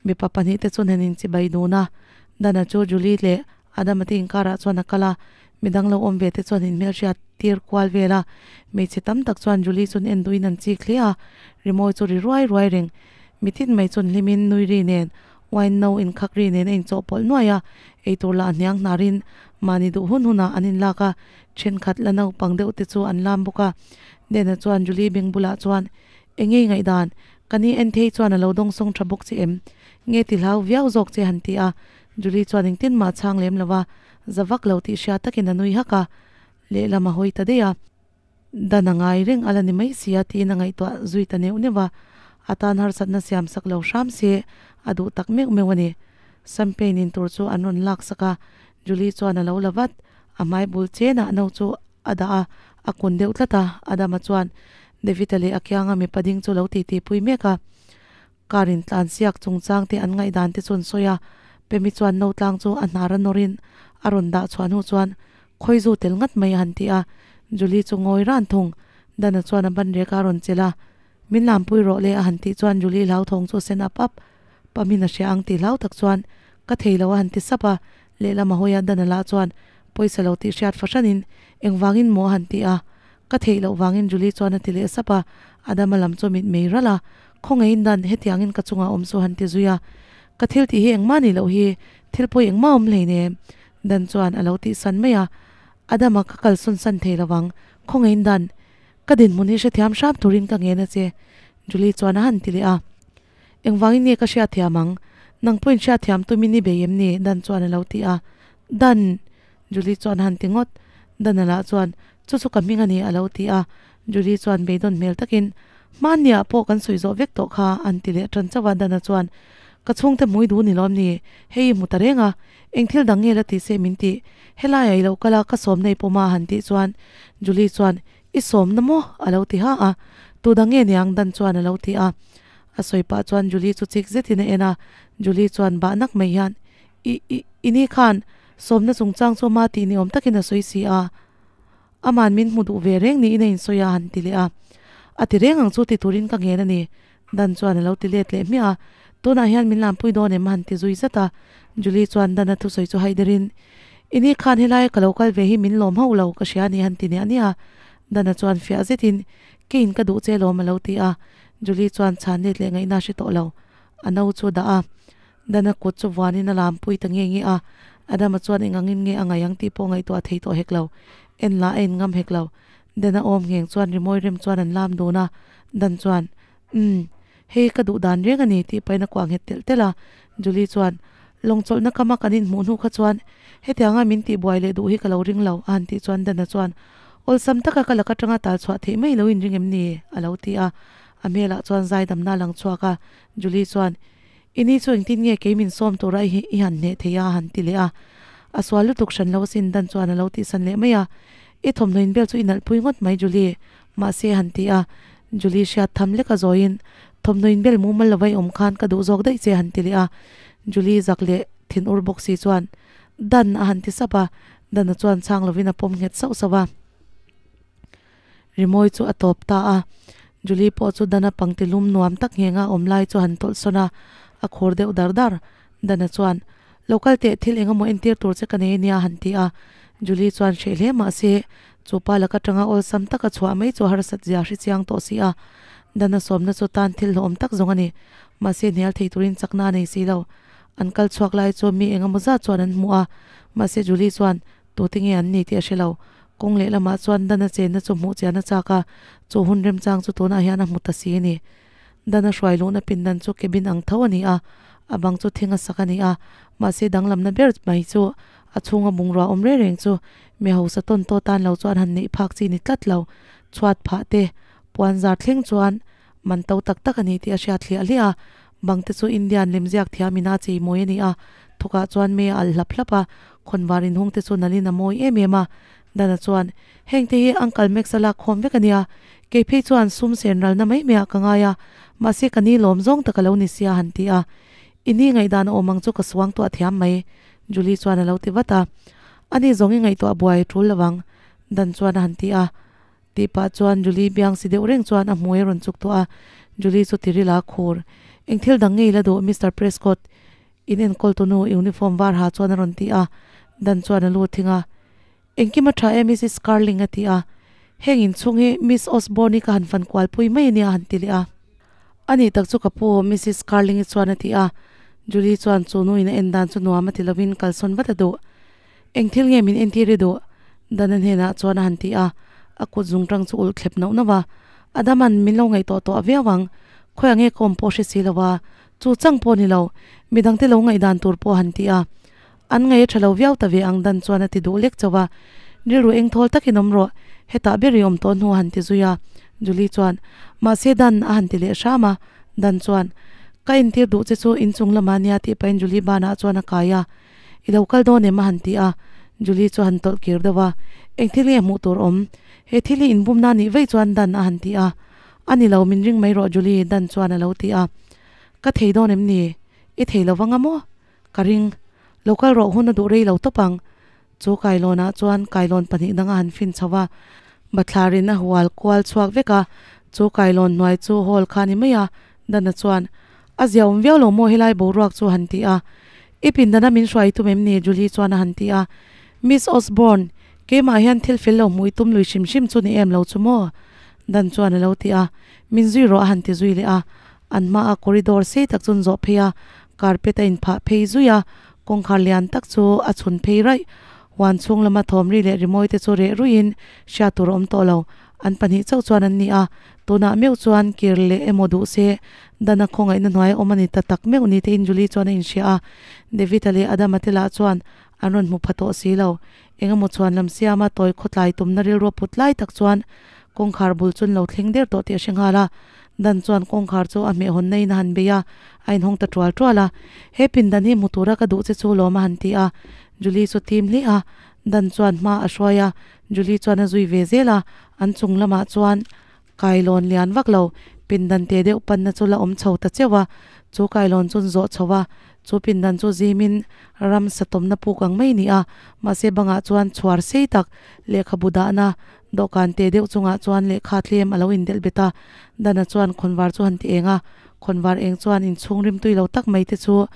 Mipa pahnihte chuan han inchibai dun a, Dana chu Julie leh Adama te inkarah chuan a kal a, midang lo awm ve te chuan inhmelhriat tir kual vel a, hmeichhe tam tak chuan Julie chuan en duhin an chik hle a, rimawi chu ri ruai ruai reng. Mitin mai chuan hlimin nui ri nen, wine no inkhak ri nen a inchawhpawlh nuai a, eitur lah hniang hnarin mahni duh hun hunah an inlak a, thenkhat la naupang deuh te chu an lam bawk a. Dana chuan Julie beng bulah chuan, Eng nge i ngaihdan? Ka ni en thei chuan a lo dawng sawng tha bawk che em? Nge ti hlau viau zawk che han ti a. Julie chuan engtin mah chhang lem lo va, za vak lo tih hria takin a nui hak a. Lehlam a hawi ta daih a. Dan a ngai reng a la ni mai si a tiin a ngaihtuah zui ta neuh neuh a. A tan harsatna siam sak lo hram se a duh tak meuh meuh a ni. Champagne in tur chu an rawn lak sak a, Julie chuan a lo la vat. A hmai bul chenah no chu a dah a, a kun deuh tlat a, Adama chuan David-a leh a kianga mipa ding chu lo titi pui mek a. Car in tlan siak chungchang te an ngaihdan te chu an sawi a, Pemi chuan no tlang chu a hnar a nawrin a rawn dah chhuah hnu chuan Khawizu tel ngat mai a han ti a, Julie chu ngawi ran thung. Dana chuan a ban rek a rawn chelh a, Min lampui rawh le a han tih chuan Julie hlauthawng chu a sen up up. Pamin a hria ang tih hlau tak chuan ka thei lo a han ti sap a, lehlam a hawi a Dana lah chuan pawisa lo tih hriat fahranin engvangin maw a han ti a, ka theih loh vangin Julie chuan a ti leh sap a, Adama lam chu mit mei ralh a, Khawngaihin Dan, hetiangin ka chungah awm chu han ti zui a, ka thil tih hi engmah nih loh hi, thil pawi engmah awm hleinem. Dan chuan a lo tihsan mai a, Adama ka kalsawn san thei lovang, khawngaihin Dan, ka dinhmun hi hrethiam hram turin ka ngen a che, Julie chuan a han ti leh a. Engvangin nge ka hriatthiam ang? Nang pawhin hriatthiam tumin i bei em ni? Dan chuan a lo ti a. Dan! Julie chuan a han ti ngawt. Dan-a lah chuan, Chu chu ka hming a ni, a lo ti a. Julie chuan beidawn hmel takin, Hmanniah pawh kan sawi zawh vek tawh kha, an ti leh tan chauh a. Dan-a chuan, Ka chhungte hmui duh ni lawm ni? Hei i hmu ta reng a, eng thil dang nge la ti se min tih? Helaiah i lo kal a, ka sawm nei pawm a, han tih chuan Julie chuan, I sawmna maw? a lo ti ha a. Tu dang nge niang? Dan chuan a lo ti a. A sawi pah chuan Julie chu chik zetin a en a. Julie chuan bah nak mai hian, I, i, i ni khan sawmna chungchang chu ama tih ni awm takin a sawi si a. Aman min hmu duh ve reng niin a insawi a, han ti leh a. A ti reng ang chu ti turin ka ngen a ni. Dan chuan a lo ti let leh hmiah a. Tunah hian min lanpui dawn em? a han ti zui zat a. Julie chuan Dan a thusawi chu haiderin, I ni khan helai ka lo kal ve hi min lawm hauh lo, ka hria a ni, han ti niah niah a. Dan-a chuan fiah zetin, Keiin ka duh che lawm, a lo ti a. Julie chuan chhan let leh ngaihna a hre tawh lo. A no chu dah a. Dan-a kut chu vuanin a lampui ta nge nge a. Adama chuan eng angin nge a ngaih ang tih pawh ngaihtuah thei tawh hek lo. En lah a en ngam hek lo. Dan-a awm ngheng chuan rimawi rem chuan an lam dun a. Dan chuan, Umm, hei ka duh dan reng a ni, tih pahin a kuah nghet telh telh a. Julie chuan, Lawngchawlhna kama kan inhmuh hnu kha chuan hetianga min tihbuai leh duh hi ka lo ring lo, a han tih chuan Dana chuan, Awlsam taka ka lak atanga tal chhuah theih mai lo inring em ni? a lo ti a. A hmelah chuan zaidamna a lang chhuak a. Julie chuan, I ni chu engtin nge kei min sawm tura i han hneh thei a? a han ti leh a. A sual lutuk hran lo asin, Dan chuan a lo tihsan leh mai a. I thawmhnaw inbel chu i nalhpui ngawt mai Julie, mahse a han ti a. Julie hriat tham lek a zawiin, Thawmhnaw inbel mumal lova i awm khan ka duh zawk daih che a han ti leh a. Julie zak leh thin ur bawk si chuan, Dan a han ti sap a. Dan-a chuan chhang lovin a pawm nghet sauh sauh a. Rimawi chu a tawp ta a. Julie pawh chu Dan-a pangti lum nuam tak nghenga awm lai chu han tawlh sawn a, a khur deuh dar dar. Dan-a chuan, Lo kal teh, thil eng emaw entir tur che ka nei ania a han ti a. Julie chuan hreh hle mah se, chu pa laka tanga awlsam taka chhuah mai chu harsat zia hre chiang tawh si a. Dan-a sawmna chu tan thil hlawhawm tak zawng a ni. Mahse hnial thei turin chakna a nei si lo. An kal chhuak lai chu mi eng emaw zat chuan an hmu a. Mahse Julie chuan, Tute nge an ni tih a hre lo. Kawng lehlamah chuan Dan-a chenna chu hmuh chian a chak a, chu hun remchang chu tunah hian a hmu ta si a ni. Dan-a hruai luhna pindan chu cabin ang tho a ni a, a bang chu thing a sak a ni a, mahse danglamna ber mai chu a chhunga bungrua awm reng reng chu mi hausa tawn tawh tan lo chuan han neih phak chi ni tlat lo. Chhuat phah te, puan zar thleng chuan man to tak tak a ni tih a hriat hliah hliah a, bang te chu Indian lemziak thiam ina chei mawi a ni a, thawkah chuan mei a alh hlap hlap a, khawnvar inhung te chu nalhin a mawi em em a. Dana chuan, Heng te hi Uncle Max a lak khawm vek a nia, kei phei chuan sum sen ralna mai maiah ka ngai a, mahse ka ni lawm zawng tak a lo ni sia han ti a. I ni ngaihdan a awm ang chu ka suang tuah thiam mai, Julie chuan a lo ti vat a. Ani zawng i ngaihtuah buai a tul lo ang, Dan chuan a han ti a. Tih pah chuan Julie biang si deuh reng chuan a hmui a rawn chuk tawh a, Julie chu tiril a khur. Eng thil dang ngei la duh Mister Prescott? In enkawl tunu uniform var ha chuan a rawn ti a, Dan chuan a lu thing a. Engkim a tha e Missus Carling a ti a, heng inchhung hi Miss Osborne i ka han fan kual pui mai ania a han ti leh a. A nih tak chu ka pu Missus Carling i chuan a ti a, Julie chuan chu nu in a en dan chu nuam a ti lovin kalsawn vat a duh. Eng thil nge min entir i duh? Dana hnenah chuan a han ti a, a kut zung tang chu ulh thlep nauh nauh a. Adaman min lo ngaihtuah tawh viau ang, khawiah nge ka awm pawh hre si lo a, chu chang pawh ni lo, midangte lo ngaihdan tur pawh a han ti a. An ngaih a tha lo viau ta ve ang Dan chuan a ti duh lek chauh a, Rilru engthawl takin awm rawh, hetah ber i awm tawh hnu a han ti zui a. Julie chuan, Mahse Dan a han ti leh hram a, Dan chuan, Ka entir duh che chu inchung lamah nia tih pahin Julie banah chuan a kai a. I lo kal dawn em? a han ti a, Julie chu a han tawlh kir deuh a, Eng thil nge hmuh tur awm? He thil hi inbumna nih vei chuan Dan a han ti a, A ni lo, min ring mai rawh Julie, Dan chuan a lo ti a, Ka thei dawn em ni? I thei lo vang a maw? Ka ring. Lo kal rawh hun a duh rei lo tawp ang. Chu kailawnah chuan kailawn pahnih dang a han fin chho a, bathlarin a hual kual chhuak vek a, chu kailawn hnuai chu hall kha a ni mai a, Dana chuan, A ziaawm viau lo maw helai boruak chu han ti a. I pindana min hruai i tum em ni? Julie chuan a han ti a. Miss Osborne, keimah hian thil fel lo hmuh i tum lui hrim hrim chu ni em lo chu maw? Dan chuan a lo ti a. Min zui rawh a han ti zui leh a. An hmaah corridor sei tak chu an zawh phei a, carpet a inphah phei zui a. Kawngkhar lian tak chu a chhun phei raih. Huan chhung lama thawm ri leh rimawi te chu reh ruiin hriat tur a awm tawh lo. An pahnih chauh chuan an ni a, tunah meuh chuan kir leh emaw duh se Dana khawngaihna hnuai a awm a ni ta tak meuh ni tein Julie chuan a inhria a. David-a leh Adama te lah chuan an rawn hmu pha tawh si lo. Eng emaw chhuan lam siama tawi khawtlai tumna rilru put lai tak chuan kawngkhar bul chu an lo thleng der tawh tih a hre nghal a. Dan chuan kawngkhar chu a hmeh hawn naiin a han bei a, a inhawng ta tual tual a. He pindan hi hmu tura ka duh che chu lawm a han ti a. Julie chu tim hle a, Dan chuan hma a hruai a, Julie chuan a zui ve zel a, an chung lamah chuan kailawn lian vak lo pindan te deuh panna chu la awm chho ta cheuh a, chu kailawn chu an zawh chho a, chu pindan chu zimin ram satawmna puk ang mai a ni a, mahse bangah chuan chhuar sei tak lehkhabu dahna dawhkan te deuh chungah chuan lehkha tlem a lo indelh bet a, Dana chuan khawnvar chu han ti eng a, khawnvar eng chuan inchhung rimtui lo tak mai te chu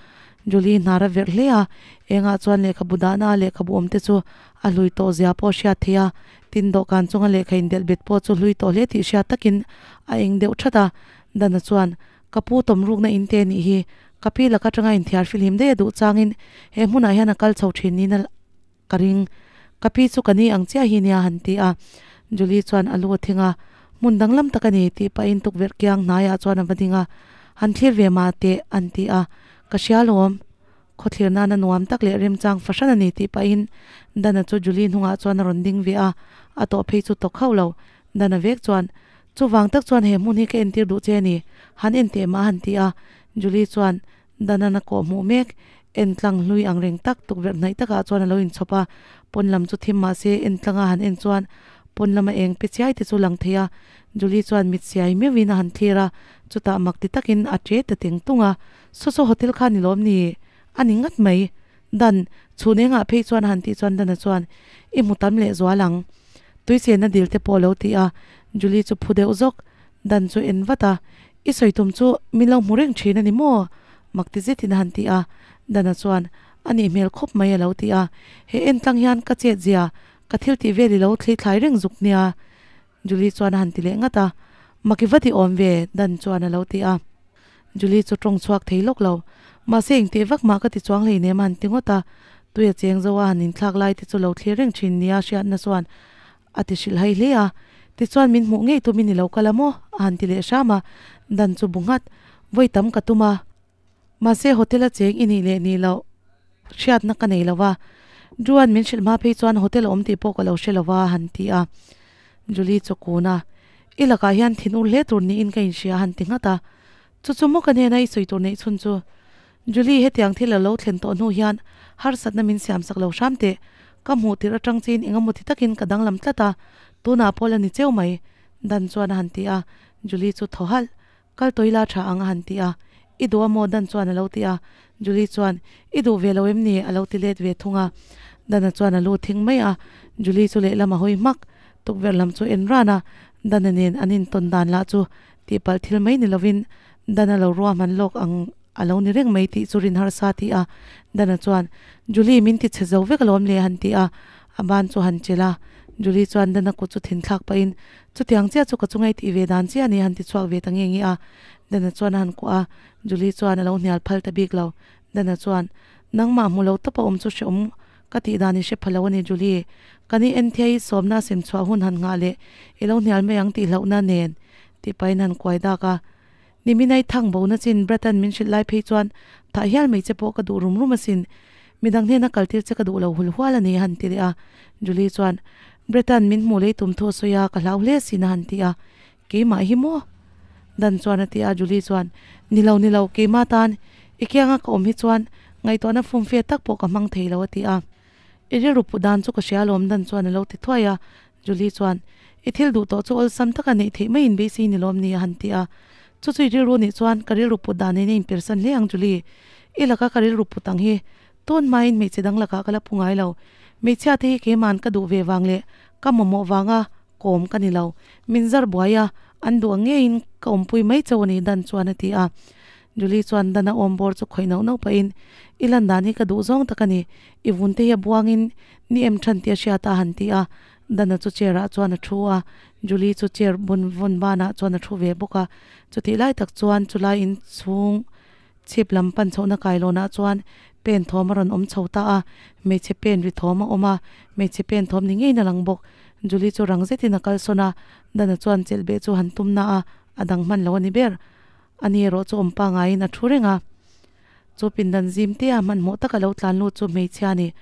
Julie hnar a verh hle a, engah chuan lehkhabu dahna a lehkhabu awm te chu a hlui tawh zia pawh a hriat theih a, tin dawhkan chunga lehkha indelh bet pawh chu hlui tawh hle tih hriat takin a eng deuh that a. Dana chuan, Ka pu tawm rukna in te nih hi, ka pi laka tanga inthiar fihlim daih a duh changin he hmunah hian a kal chho thin niin a ka ring. Ka pi chu ka ni ang chiah hi nia han ti a. Julie chuan a lu a thing a, Hmun danglam tak a ni tih pahin tukverh kiang hnaiah chuan a va ding a, Han thlir ve mah teh an ti a. Ka hria lawm. Khawthlir nana nuam tak leh remchang fahran a ni tih pahin Dana chu Julie hnungah chuan a rawn ding ve a, a tawh phei chu tawk hauh lo. Dana vek chuan, Chuvang tak chuan he hmun hi ka entir duh che a ni, han en teh mah a han ti a. Julie chuan Dana-na kawh hmuh mek, en tlang hlui ang reng tak tukverh hnaih takah chuan a lo inchhawp a, pawn lam chu thim mah se en tlanga han en chuan pawn lama eng pe chiai te chu lang thei a. Julie chuan mit siai meuhin a han thlir a, chutah mak ti takin a che ta teng tung a. Saw saw hotel kha ni lawm ni? A ni ngat mai. Dan, chhun engah phei chuan a han tih chuan Dana chuan, I hmu tam leh zual ang. Tui chenna dil te pawh a lo ti a, Julie chu phu deuh zawk. Dan chu en vat a, I sawi tum chu min lo hmu reng thin a ni maw? Mak ti zetin a han ti a. Dana chuan, A nih hmel khawp mai a lo ti a. He entlang hian ka chet zia, ka thil tih vel i lo thli thlai reng zuk nia. Julie chuan a han ti leh ngat a, Maki va ti awm ve, Dan chuan a lo ti a. Julie chu tawng chhuak thei lawk lo. Mahse engteh vak mah ka ti chuang hleinem a han ti ngawt a. Tui a cheng zo a han inthlak lai te chu lo thlir reng thin nia hriatna chuan a ti hrilh hai hle a. Tichuan min hmuh ngei tumin i lo kal a maw? a han ti leh hram a. Dan chu bu nghat, Vawi tam ka tum a. Mahse hotel a cheng i nih leh nih loh hriatna ka nei lo va, Drew-a'n min hrilh hma phei chuan hotel a awm tih pawh ka lo hre lo va, a han ti a. Julie chu kun a, I lakah hian thin ur hle tur niin ka inhria, a han ti nghat a. Chu chu maw ka hnena i sawi tur neih chhun chu? Julie, hetiang thil a lo thlen tawh hnu hian harsatna min siamsak lo hram teh. Ka hmuh tirh atang chiin eng emaw ti takin ka danglam tlat a, tunah pawh la ni cheu mai, Dan chuan a han ti a. Julie chu thaw halh. Kal tawi la tha ang a han ti a, I duh a maw? Dan chuan a lo ti a. Julie chuan, I duh ve lo em ni? a lo ti let ve thung a. Dana chuan a lu thing mai a, Julie chu lehlam a hawi hmak. Tukverh lam chu en ran a, Dana nen an intawn dan lah chu tihpalh thil mai ni lovin Dana lo ruahman lawk ang a lo ni reng mai tih chu rin harsa a ti a. Dana chuan, Julie min ti chhe zo vek alawm le a han ti a, a ban chu han chelh a. Julie chuan Dana kut chu thinthlak pahin, Chutiang chiah chu ka chunga i tih ve dan chiah a ni a han ti chhuak ve ta nge nge a. Dana chuan a han kuah a, Julie chuan a lo hnial phal ta bik lo. Dana chuan, Nangmah hmu lo tawp a awm chu hreawm ka tih dan i hre pha lo a ni Julie. Kan i en thei sawmna sem chhuah hun han nghah leh i lo hnial mai ang tih hlauhna nen tih pahin han kuai dak a. Niminai thang bo na chin Brett-a'n min hrilh lai phei chuan thah hial mai che pawh ka duh rum rum asin. Midang hnena kaltir che ka duh lo hul hual a ni a han ti leh a. Julie chuan, Brett-a'n min hmuh lei tum thu a sawi a, ka hlau hle asin a han ti a. Keimah hi maw? Dan chuan a ti a, Julie chuan, Ni lo, ni lo, keimah tan i kianga ka awm hi chuan ngaihtuahna fumfe tak pawh ka hmang thei lo a ti a. I rilru put dan chu ka hria alawm Dan chuan a lo ti thuai a. Julie chuan, I thil duh tawh chu awlsam taka neih theih mai in beisei ni lawm ni a han ti a. Chu chu i rilru nih chuan ka rilru put dan nen a inpersan hle ang Julie. I laka ka rilru put ang hi tun hmain hmeichhe dang lakah ka la pu ngai lo. Hmeichhia te hi keima'n ka duh ve vang leh ka mamawh vanga kawm ka ni lo. Min zar buai a, an duh ang ngeiin ka awmpui mai chauh a ni Dan chuan a ti a. Julie chuan Dan a awm bawr chu khawih nauh nauh pahin, I lan dan hi ka duh zawng tak a ni. I vun te hi a buangin ni em than tih a hriat a han ti a. Dana chu chair ah chuan a thu a, Julie chu chair bun vawn banah chuan a thu ve bawk a. Chutih lai tak chuan chulai in chhung chhip lam pan chhohna kailawnah chuan Pen thawm a rawn awm chho ta a, hmeichhe pen ri thawm a awm a, hmeichhe pen thawm ni ngeiin a lang bawk. Julie chu rang zetin a kal sawn a, Dana chuan chelh beh chu han tum na a, a dang hman lo a ni ber. Ani erawh chu awm pangaiin a thu reng a. Chu pindan zim tea hmanhmawh taka lo tlan lut chu hmeichhia a ni.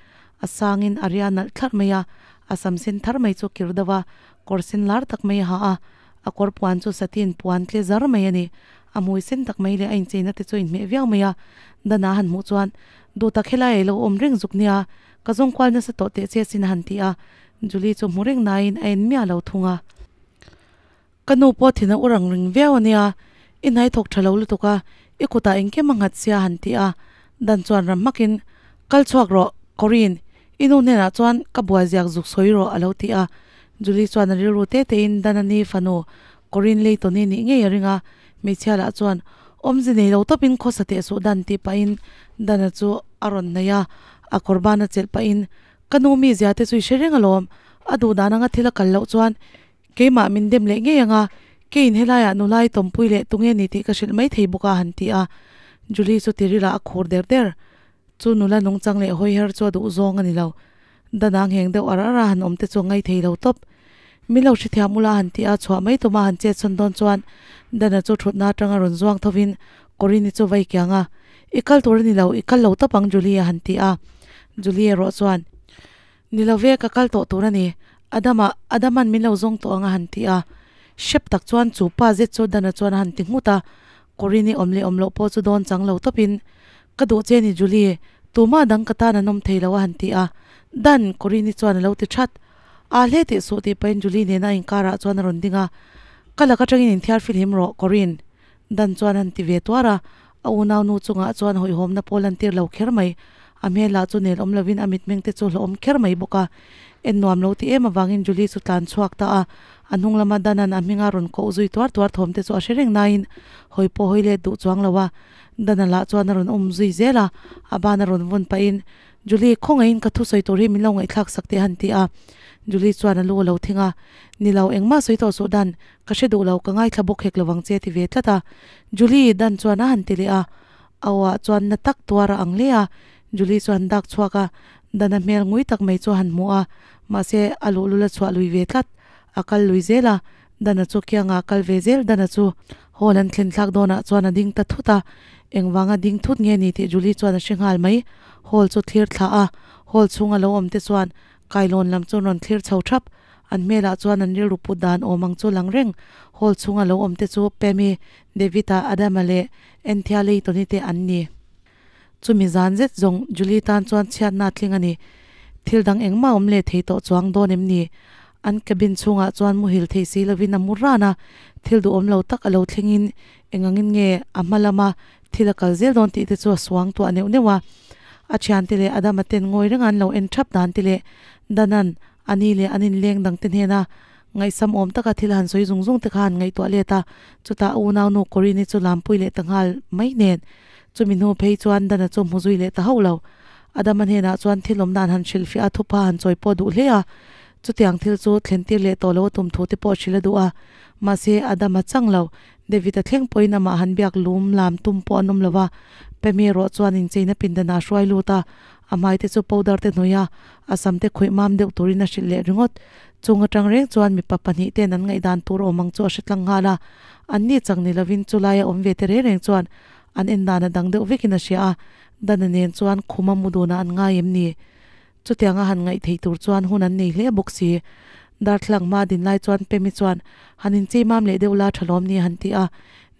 A sangin a ria nalh thlarh mai a, a sam sen thar mai chu kir deuh a, kawr sen lar tak mai a ha a, a kawr puan chu satin puan tle zar mai a ni. A hmui sen tak mai leh a incheina te chu inhmeh viau mai a, Dana han hmuh chuan, Duh tak helai a ilo awm reng zuk nia, ka zawng kual nasa tawh teh che sin a han ti a, Julie chu hmu reng nain a en miah lo thung a. Ka nu pawh thin a ur ang ring viau a nia, i hnai thawk tha lo lutuk a, i kutah engkim a nghat sia han ti a, Dan chuan ram hmakin, Kal chhuak rawh, Corinne, i nu hnenah chuan ka buai ziak zuk sawi rawh a lo ti a. Julie chuan a rilru te tein Dan a ni fanu Corinne Layton-i nih ngei a ring a, hmeichhia lah chuan awmze nei lo tawpin khawsa teh suh Dan tih pahin Dan-a chu a rawn hnaih a, a kawr ban a chelh pahin, Ka nu mizia te chu i hre reng alawm, a duh dan anga thil a kal loh chuan Keimah min dem leh ngei ang a, keiin helaiah nulai tawmpui leh tunge ni tih ka hrilh mai thei bawk a han ti a. Julie chu tirila a khur der der. Chu nula nungchang leh hawiher chu a duh zawng a ni lo. Danang heng deuh ar ar a han awm te chu a ngai thei lo tawp. Min lo hrethiam ula han ti a, chhuah mai tuma han chet chhawn dawn chuan Dana chu thutna atanga rawn zuang thovin Corinne chu vai kiang a, I kal tur a ni lo, i kal lo tawp ang Julie a han ti a. Julie erawh chuan. Ni lo ve, ka kal tawh tur a ni. Adama, Adaman min lo zawng tawh ang a han ti a. Hrep tak chuan chu pa zet chu Dana chuan a han ti nghut a. Corinne-i awm leh awm loh pawh chu dawn chang lo tawpin, Ka duh che ni Julie, tumah dang ka tan an awm thei lo a han ti a. Dan, Corinne-i chuan a lo ti that. Aa hle tih suh tih pahin Julie nena a inkarah chuan a rawn ding a. Ka lak atangin inthiar filhim rawh, Corinne. Dan chuan han ti ve tuar a, a unaunu chungah chuan hawihhawmna pawh lantir lo kher mai. A hmel lah chu nel awm lovin a mitmeng te chu hlawhawm kher mai bawk a. En nuam lo ti em avangin Julie chu tlan chhuak ta a, a hnung lama Danan a hminga rawn koh zui tuar tuar thawm te chu a hre reng nain hawi pawh hawi let duh chuang lo a. Dana lah chuan a rawn um zui zel a, a ban a rawn vawn pahin, Julie, khawngaihin ka thusawi tur hi min lo ngaihthlak sak teh a han ti a. Julie chuan a lu a lo thing a, Ni lo, engmah sawi tawh suh Dan, Ka hre duh lo, ka ngaithla bawk hek lovang che ti ve tlat a. Julie, Dan chuan a han ti leh a. A aw ah chuan na tak tuar a ang hle a. Julie chu han dak chhuak a, Dan a hmel ngui tak mai chu a han hmu a. Mahse, a luhlul a chhuah lui ve tlat. A kal lui zel a, Dan a chu kiangah a kal ve zel. Dan a chu hall an thlen thlak dawnah chuan a ding ta thut a. Engvanga ding thut nge ni tih Julie chuan a hre nghal mai. Hall chu thlir thlah a, hall chhunga lo awm te chuan Kailawn lam chu rawn thlir chho thap. An hmelah chuan an rilru put dan awm ang chu lang reng. Hall chhunga lo awm te chu Pemi, David-a, Adama leh Anthea Layton-i te an ni. Chumi zan zet zawng Julie tan chuan chhiatna a tling a ni. Thil dang engmah awm leh thei tawh chuang dawn em ni? An cabin chhungah chuan muhil thei si lovin a mu ran a, thil duhawm lo tak a lo thlengin engangin nge a hma lama Thil a kal zel dawn tih te chu a suang tuah neuh neuh a. A thiante leh Adama ten ngawi renga an lo en thap dan te leh Danan, ani leh an inleng dang te hnena ngaihsam awm taka thil han sawi zung zung te kha han ngaihtuah let a, chutah a unaunu Corinne chu lampui leh ta nghal mai nen. Chumi hnu phei chuan Dana chu hmu zui leh ta hauh lo. Adama hnenah chuan thil awm dan han hrilhfiah a thupa han chawi pawh duh hle a. Chutiang thil chu thlentir leh tawh lo a tum thu te pawh hrilh a duh a. Mahse, Adama chang lo. David-a thleng pawhin amah han biak lum lam tum pawh an awm lo va, Pemi erawh chuan incheina pindanah a hruai lut a, a hmai te chu powder te hnawih a, a sam te khawih mam deuh turin a hrilh leh ringawt. Chung atang reng chuan mipa pahnih ten an ngaihdan tur awm ang chu a hre tlang nghal a, an ni chang ni lovin chulaia awm ve te reng reng chuan an en dan a dang deuh vekin a hria a, Dana nen chuan khuma mu dunah an ngai em ni? Chutianga han ngaih theih tur chuan hun an nei hle bawk si. Darthlalang hma din lai chuan Pemi chuan, Han inchei mam leh deuh la tha lawm ni a han ti a.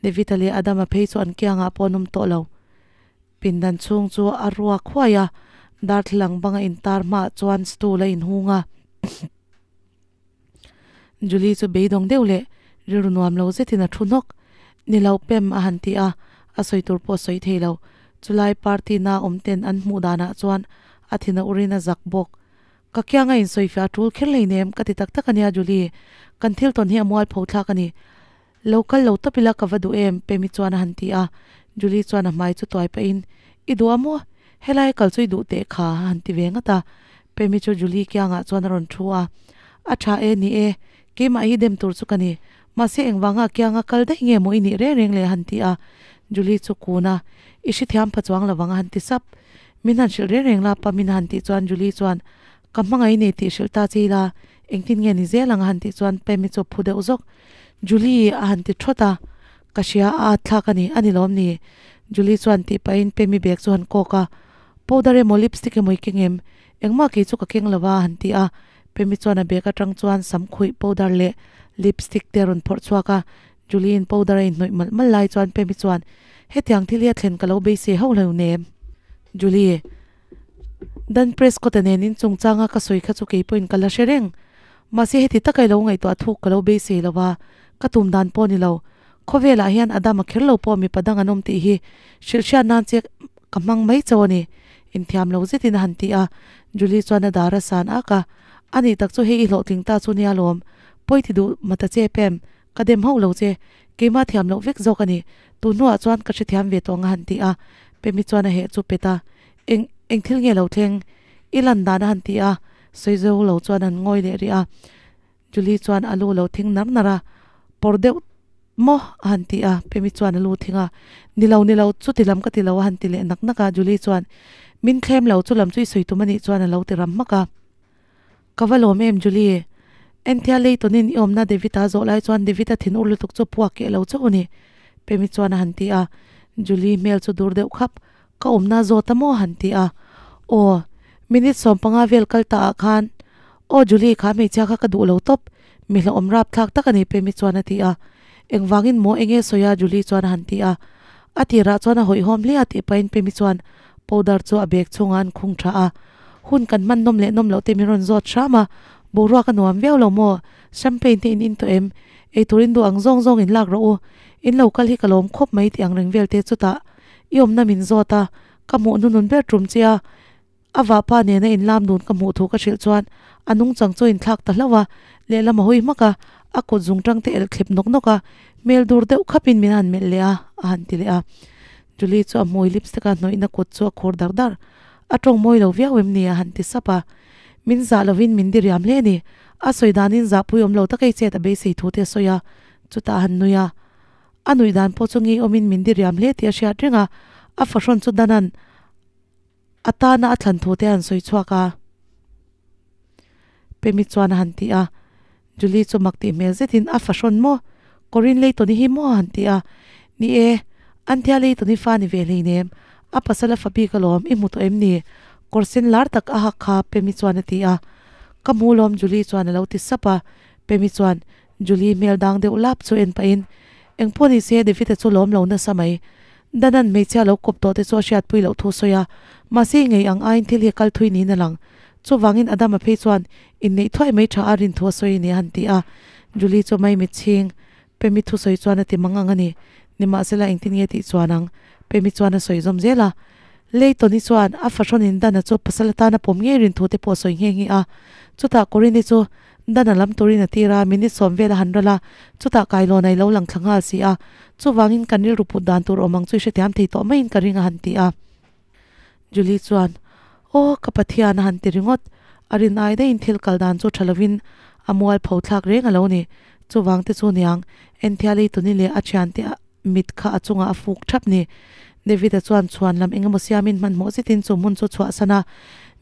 David-a leh Adama phei chu an kiangah pawh an awm tawh lo. Pindan chhung chu a ruak huai a, darthlalang banga intar hmaah chuan stool a inhung a. Julie chu beidawng deuh leh rilru nuam lo zetin a thu hnawk. Ni lo Pem a han ti a, a sawi tur pawh a sawi thei lo. Chulai party na awm ten an hmuh danah chuan a thin a urin a zak bawk. Ka kianga insawifiah a tul kher hleinem ka ti tak tak a nia Julie, kan thil tawn hi a mualpho thlak a ni. Lo kal lo tawp ila ka va duh em? Pemi chuan a han ti a. Julie chuan a hmai chu tuai pahin, I duh a maw? Helai kal chu i duh teh kha a han ti ve ngat a. Pemi chu Julie kiangah chuan a rawn thu a. A tha e, ni e. Keimah hi dem tur chu ka ni. Mahse engvanga kianga kal daih nge maw i nih reng reng le a han ti a. Julie chu kun a, I hrethiam pha chuang lovang a han ti sap. Min han hrilh reng reng la pa min han tih chuan Julie chuan ka hmangaih nei tih hrilh ta che ila engtin nge ni zel ang a han tih chuan Pam-i chu a phu deuh zawk. Julie a han ti thawt a, ka hria a at thlak a ni, a ni lawm ni? Julie chuan tih pahin Pam-i bag chu han kawk a, powder emaw lipstick emaw i keng em? Engmah kei chu ka keng lo a han ti a, Pam-i chuan a bag atang chuan sam khuih powder leh lipstick te a rawn phawrh chhuak a, Julie-in powder a inhnawih malh malh lai chuan Pam-i chuan, Hetiang thil hi a thlen ka lo beisei hauh lo nem. Julie, Dan Prescott-a nen in chungchanga ka sawi kha chu kei pawhin ka la hre reng. Mahse heti taka i lo ngaihtuah thuk ka lo beisei lo va, ka tum dan pawh ni lo. Khawvelah hian Adam a kher lo pawh mipa dang an awm tih hi hrilh hriat nan che ka hmang mai chauh a ni, inthiam lo zetin a han ti a. Julie chuan a dar a san ak a, A nih tak chu hei i hlawhtling ta chu nia lawm. Pawi ti duh mata che Pam, Ka dem hauh lo che, keimah thiam loh vek zawk a ni. Tun hnuah chuan ka hrethiam ve tawh ang a han ti a, Pemi chuan a heh chu pet a. Eng, eng thil nge lo thleng? I lan dan a han ti a, sawi zo lo chuan an ngawi leh rih a. Julie chuan a lu lo thing nar nar a, Pawr deuh maw? a han ti a, Pemi chuan a lu thing a. Ni lo, ni lo, chuti lam ka ti lo a han ti leh nak nak a, Julie chuan, Min thlem lo, chu lam chu i sawi tum a nih chuan a lo ti ram hmak a. Ka va lawm em Julie? Enthia Layton-in i awmna David-a zawh lai chuan David-a thin ur lutuk chu puak keh lo chauh a ni. Pemi chuan a han ti a. Julie hmel chu dur deuh khap, Ka awmna zawt a maw? a han ti a. Aw, minute 15 vel kal ta ah khan. Aw Julie, kha hmeichhia kha ka duh lo tawp. Mi hlauhawm rapthlak tak a ni Pemi chuan a ti a. Engvangin maw enge sawi a Julie chuan a han ti a. A tirah chuan a hawihhawm hle a tih pahin Pemi chuan powder chu a bag chhungah an khung tha a. Hun kan hman nawm leh nawm loh te min rawn zawt hram a, boruak a nuam viau lo maw? Champagne te in in tawh em? Eitur in duh ang zawng zawng in lak rawh u. In lo kal hi ka lawm khawp mai tih ang reng vel te chutah i awmna min zawt a, ka hmuh hnunun ber tum che a. A vahpa nena in lam dun ka hmuh thu ka hrilh chuan a nungchang chu a inthlak ta hlauh a, lehlam a hawi hmak a, a kut zungtang te elh thlep nawk nawk a, hmel dur deuh khapin min han melh leh a, a han ti leh a. Julie chu a hmui lipstick a hnawihna kut chu a khur dar dar. A tawng mawi lo viau em ni? a han ti sap a. Min zah lovin min diriam hle a ni. A sawi danin zahpui awm lo taka i chet a beisei thu te a sawi a, chutah a han nui a. A nuih dan pawh chu ngeiawmin min diriam hle tih a hriat reng a, a fahrawn chu Danan a tana a thlan thu te a han sawi chhuak a. Pemi chuan a han ti a, Julie chu mak tih hmel zetin a fahrawn maw? Corinne Layton-i hi maw? a han ti a. Ni e, Anthea Layton-i fa ni ve hleinem, a pasal a fa bik alawm, i hmu tawh em ni? Kawr sen lar tak a hak kha, Pemi chuan a ti a. Ka hmu lawm Julie chuan a lo ti sap a. Pemi chuan Julie hmel dang deuh lap chu en pahin, Engpawh ni se, David-a chu lawm lo nasa mai. Dan-a'n hmeichhia lo kawp tawh te chu a hriatpui loh thu sawi a, mahse i ngei ang aiin thil hi a kal thui niin a lang. Chuvangin Adam-a phei chuan inneih thuai mai tha a rin thu a sawi a ni a han ti a. Julie chu mai mitchhing Pemi thusawi chuan a ti mang ang a ni. Nimahsela engtin nge tih chuan ang? Pemi chuan a sawi zawm zel a. Layton-i chuan a fahrawnin Dan-a chu pasal atana pawm ngei rin thu te pawh a sawi nghe nghe a. Chutah Corinne-i chu Dan-a lam turin a tir a, minute sawm vel a han ral a, chutah kailawn a i lo lang thla nghal si a. Chuvangin kan rilru put dan tur awm ang chu i hrethiam thei tawh maiin ka ring a han ti a. Julie chuan, Aw, ka Pathian a han ti ringawt. A rin ai daihin thil kal dan chu tha lovin a mual pho thlak reng a lo ni. Chuvang te chu niang, Enthial ei tuni leh a thiante mit kha a chungah a fuk thap ni. David-a chuan chhuan lam engemaw siamin hmanhmawh zetin chu hmun chu chhuahsan a.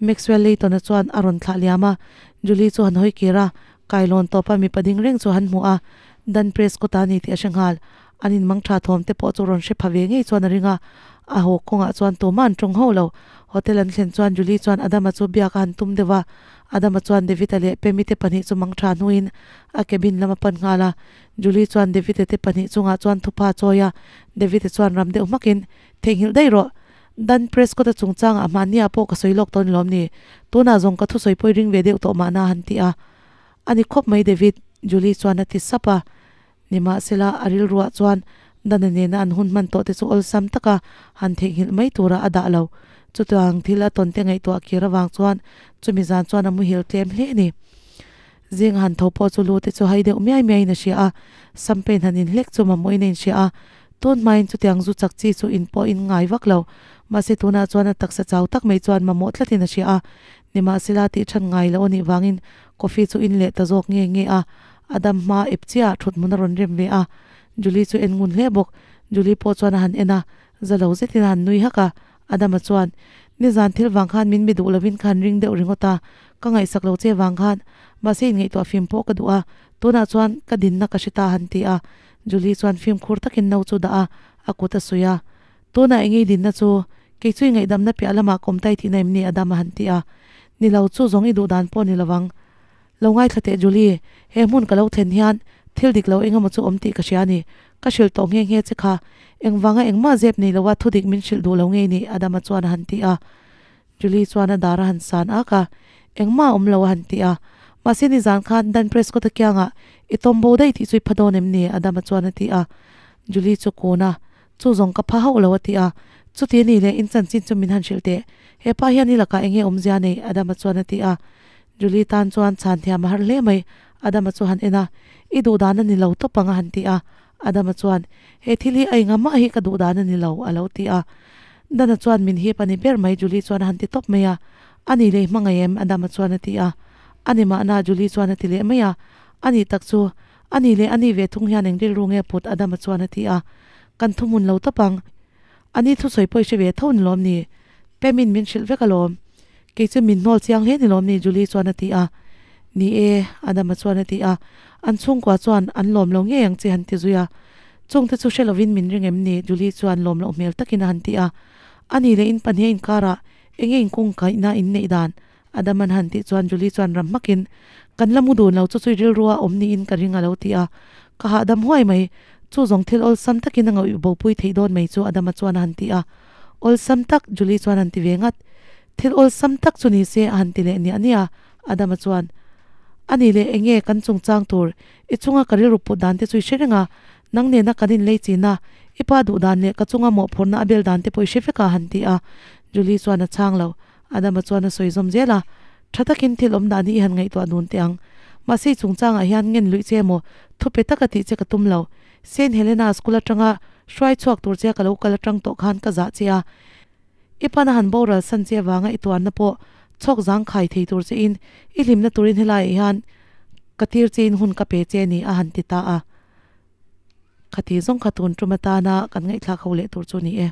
Maxwell Layton-a chuan a rawn thlah liam a. Julie chu han hawi kir a, kailawn tawpa mipa ding reng chu han hmu a. Dan Prescott-a a ni tih a hre nghal. An inmang tha thawm te pawh chu rawn hre pha ve ngei chuan a ring a. A haw kawngah chuan tumah an tawng ho lo. Hotel an thlen chuan Julie chuan Adama chu biak a han tum deuh a. Adama chuan David-a leh Pemi te pahnih chu mang tha hnuin a cabin lam a pan nghal a. Julie chuan David-a te pahnih chungah chuan thupha a chawi a. David-a chuan ram deuh hmakin, Theihnghilh daih rawh. Dan Prescott-a chungchangah hmanni ah pawh ka sawi lawk tawn lawm ni. Tunah zawng ka thusawi pawh i ring ve deuh tawh mahna a han ti a. A ni khawp mai David, Julie chuan a ti sap a. Nimahsela, a rilruah chuan Dana nena an hun hman tawh te chu awlsam taka han theihnghilh mai tura a dah lo. Chutiang thil a tawn te ngaihtuah kir avang chuan chumi zan chuan a muhil tlem hle a ni. Zing han tho pawh chu lu te chu hai deuh miai miaiin a hria a, Sampain han inhlek chu mamawhin a inhria a. Tun hmain chutiang zu chak chi chu in pawh in ngai vak lo. Mahse tunah chuan a taksa chau tak mai chuan mamawh tlatin a hria a. Nimahsela tih than ngai loh a nih vangin coffee chu in leh ta zawk nge nge a. A dam hma ep chiah thut hmun a rawn rem ve a, Julie chu en ngun hle bawk. Julie pawh chuan a han en a, za lo zetin a han nui hak a. Adama chuan, Nizan thil vang khan min be duh lovin khan ring deuh ringawt a, ka ngaihsak lo che vang khan mahse inngaihtuah fim pawh ka duh a, tunah chuan ka dinna ka hre ta han ti a. Julie chuan fimkhur takin no chu dah a, a kut a suih a. Tunah eng ei dinna chu kei chu i ngaihdamna piah lamah kawmtai tihna em ni Adam a han ti a. Ni lo, chu zawng i duh dan pawh ni lovang. Lo ngaithla teh Julie, he hmun ka lo thlen hian thil dik lo eng emaw chu awm tih ka hria a ni. Ka hrilh tawh nghe nghe che kha. Engvanga engmah zep nei loa thudik min hrilh duh lo ngei ni Adama chuan a han ti a. Julie chuan a dar a han san ak a, Engmah a awm lo a han ti a. Mahse nizan khan Dan Prescott a kiangah i tawm bo daih tih chu i pha dawn em ni? Adama chuan a ti a. Julie chu kun a, Chu zawng ka pha hauh lo a ti a. Chuti a nih leh in chanchin chu min han hrilh teh. He pa hian i lakah eng nge awmzia nei? Adama chuan a ti a. Julie tan chuan chhan thiam a har hle mai. Adama chu han en a, I duh dan a ni lo tawp ang a han ti a. Adama chuan, He thil hi a enga mah hi ka duh dan a ni lo a lo ti a. Dana chuan min hip a ni ber mai Julie chuan a han ti tawp mai a. A ni leh i hmangaih em? Adama chuan a ti a. A ni mahna Julie chuan a ti leh mai a. A ni tak chu, a ni leh a ni ve thung hian eng rilru nge put Adama chuan a ti a. Kan thuhmun lo tawp ang. A ni thusawi pawh i hre ve tho ni lawm ni? Pemin min hrilh vek alawm. Kei chu min hnawl chiang hle ni lawm ni Julie chuan a ti a. Ni e, Adama chuan a ti a. An chhungkua chuan an lawm lo ngei ang che han ti zui a. Chungte chu hre lovin min ring em ni Julie chuan lawm loh hmel takin a han ti a. A ni leh in pahnih a inkarah eng nge inkungkaihna in neih dan? Adama'n han tih chuan Julie chuan ram hmakin, Kan la mu dun lo chu chui rilrua awm niin ka ring a lo ti a. Ka hahdam huai mai. Chu zawng thil awlsam takin a ngauih bopui theih dawn mai chu Adama chuan a han ti a. Awlsam tak, Julie chuan han ti ve ngat. Thil awlsam tak chu ni se a han ti leh niah niah a. Adama chuan, A ni leh eng nge kan chungchang tur? I chunga ka rilru put dan te chu i hre reng a. Nang nena kan inlei chin a, i pa duh dan leh ka chunga mawhphurhna a bel dan te pawh i hre vek a, a han ti a. Julie chuan a chhang lo. Adama chuan a sawi zawm zel a, Tha takin thil awm dan hi i han ngaihtuah dun teh ang. Mahse i chungchangah hian ngen luih che emaw, thupe taka tih che ka tum lo. Saint Helena school atanga hruai chhuak tur che ka lo kal atang tawh khan ka zah che a. I pana han boral san che avanga i tuarna pawh chhawk zang khai thei tur che in i hlimna turin helaiah hian ka tir che in hun ka pe che a ni a han ti ta a. Khati zawng kha tun tum atana kan ngaihthlak ho leh tur chu a ni e.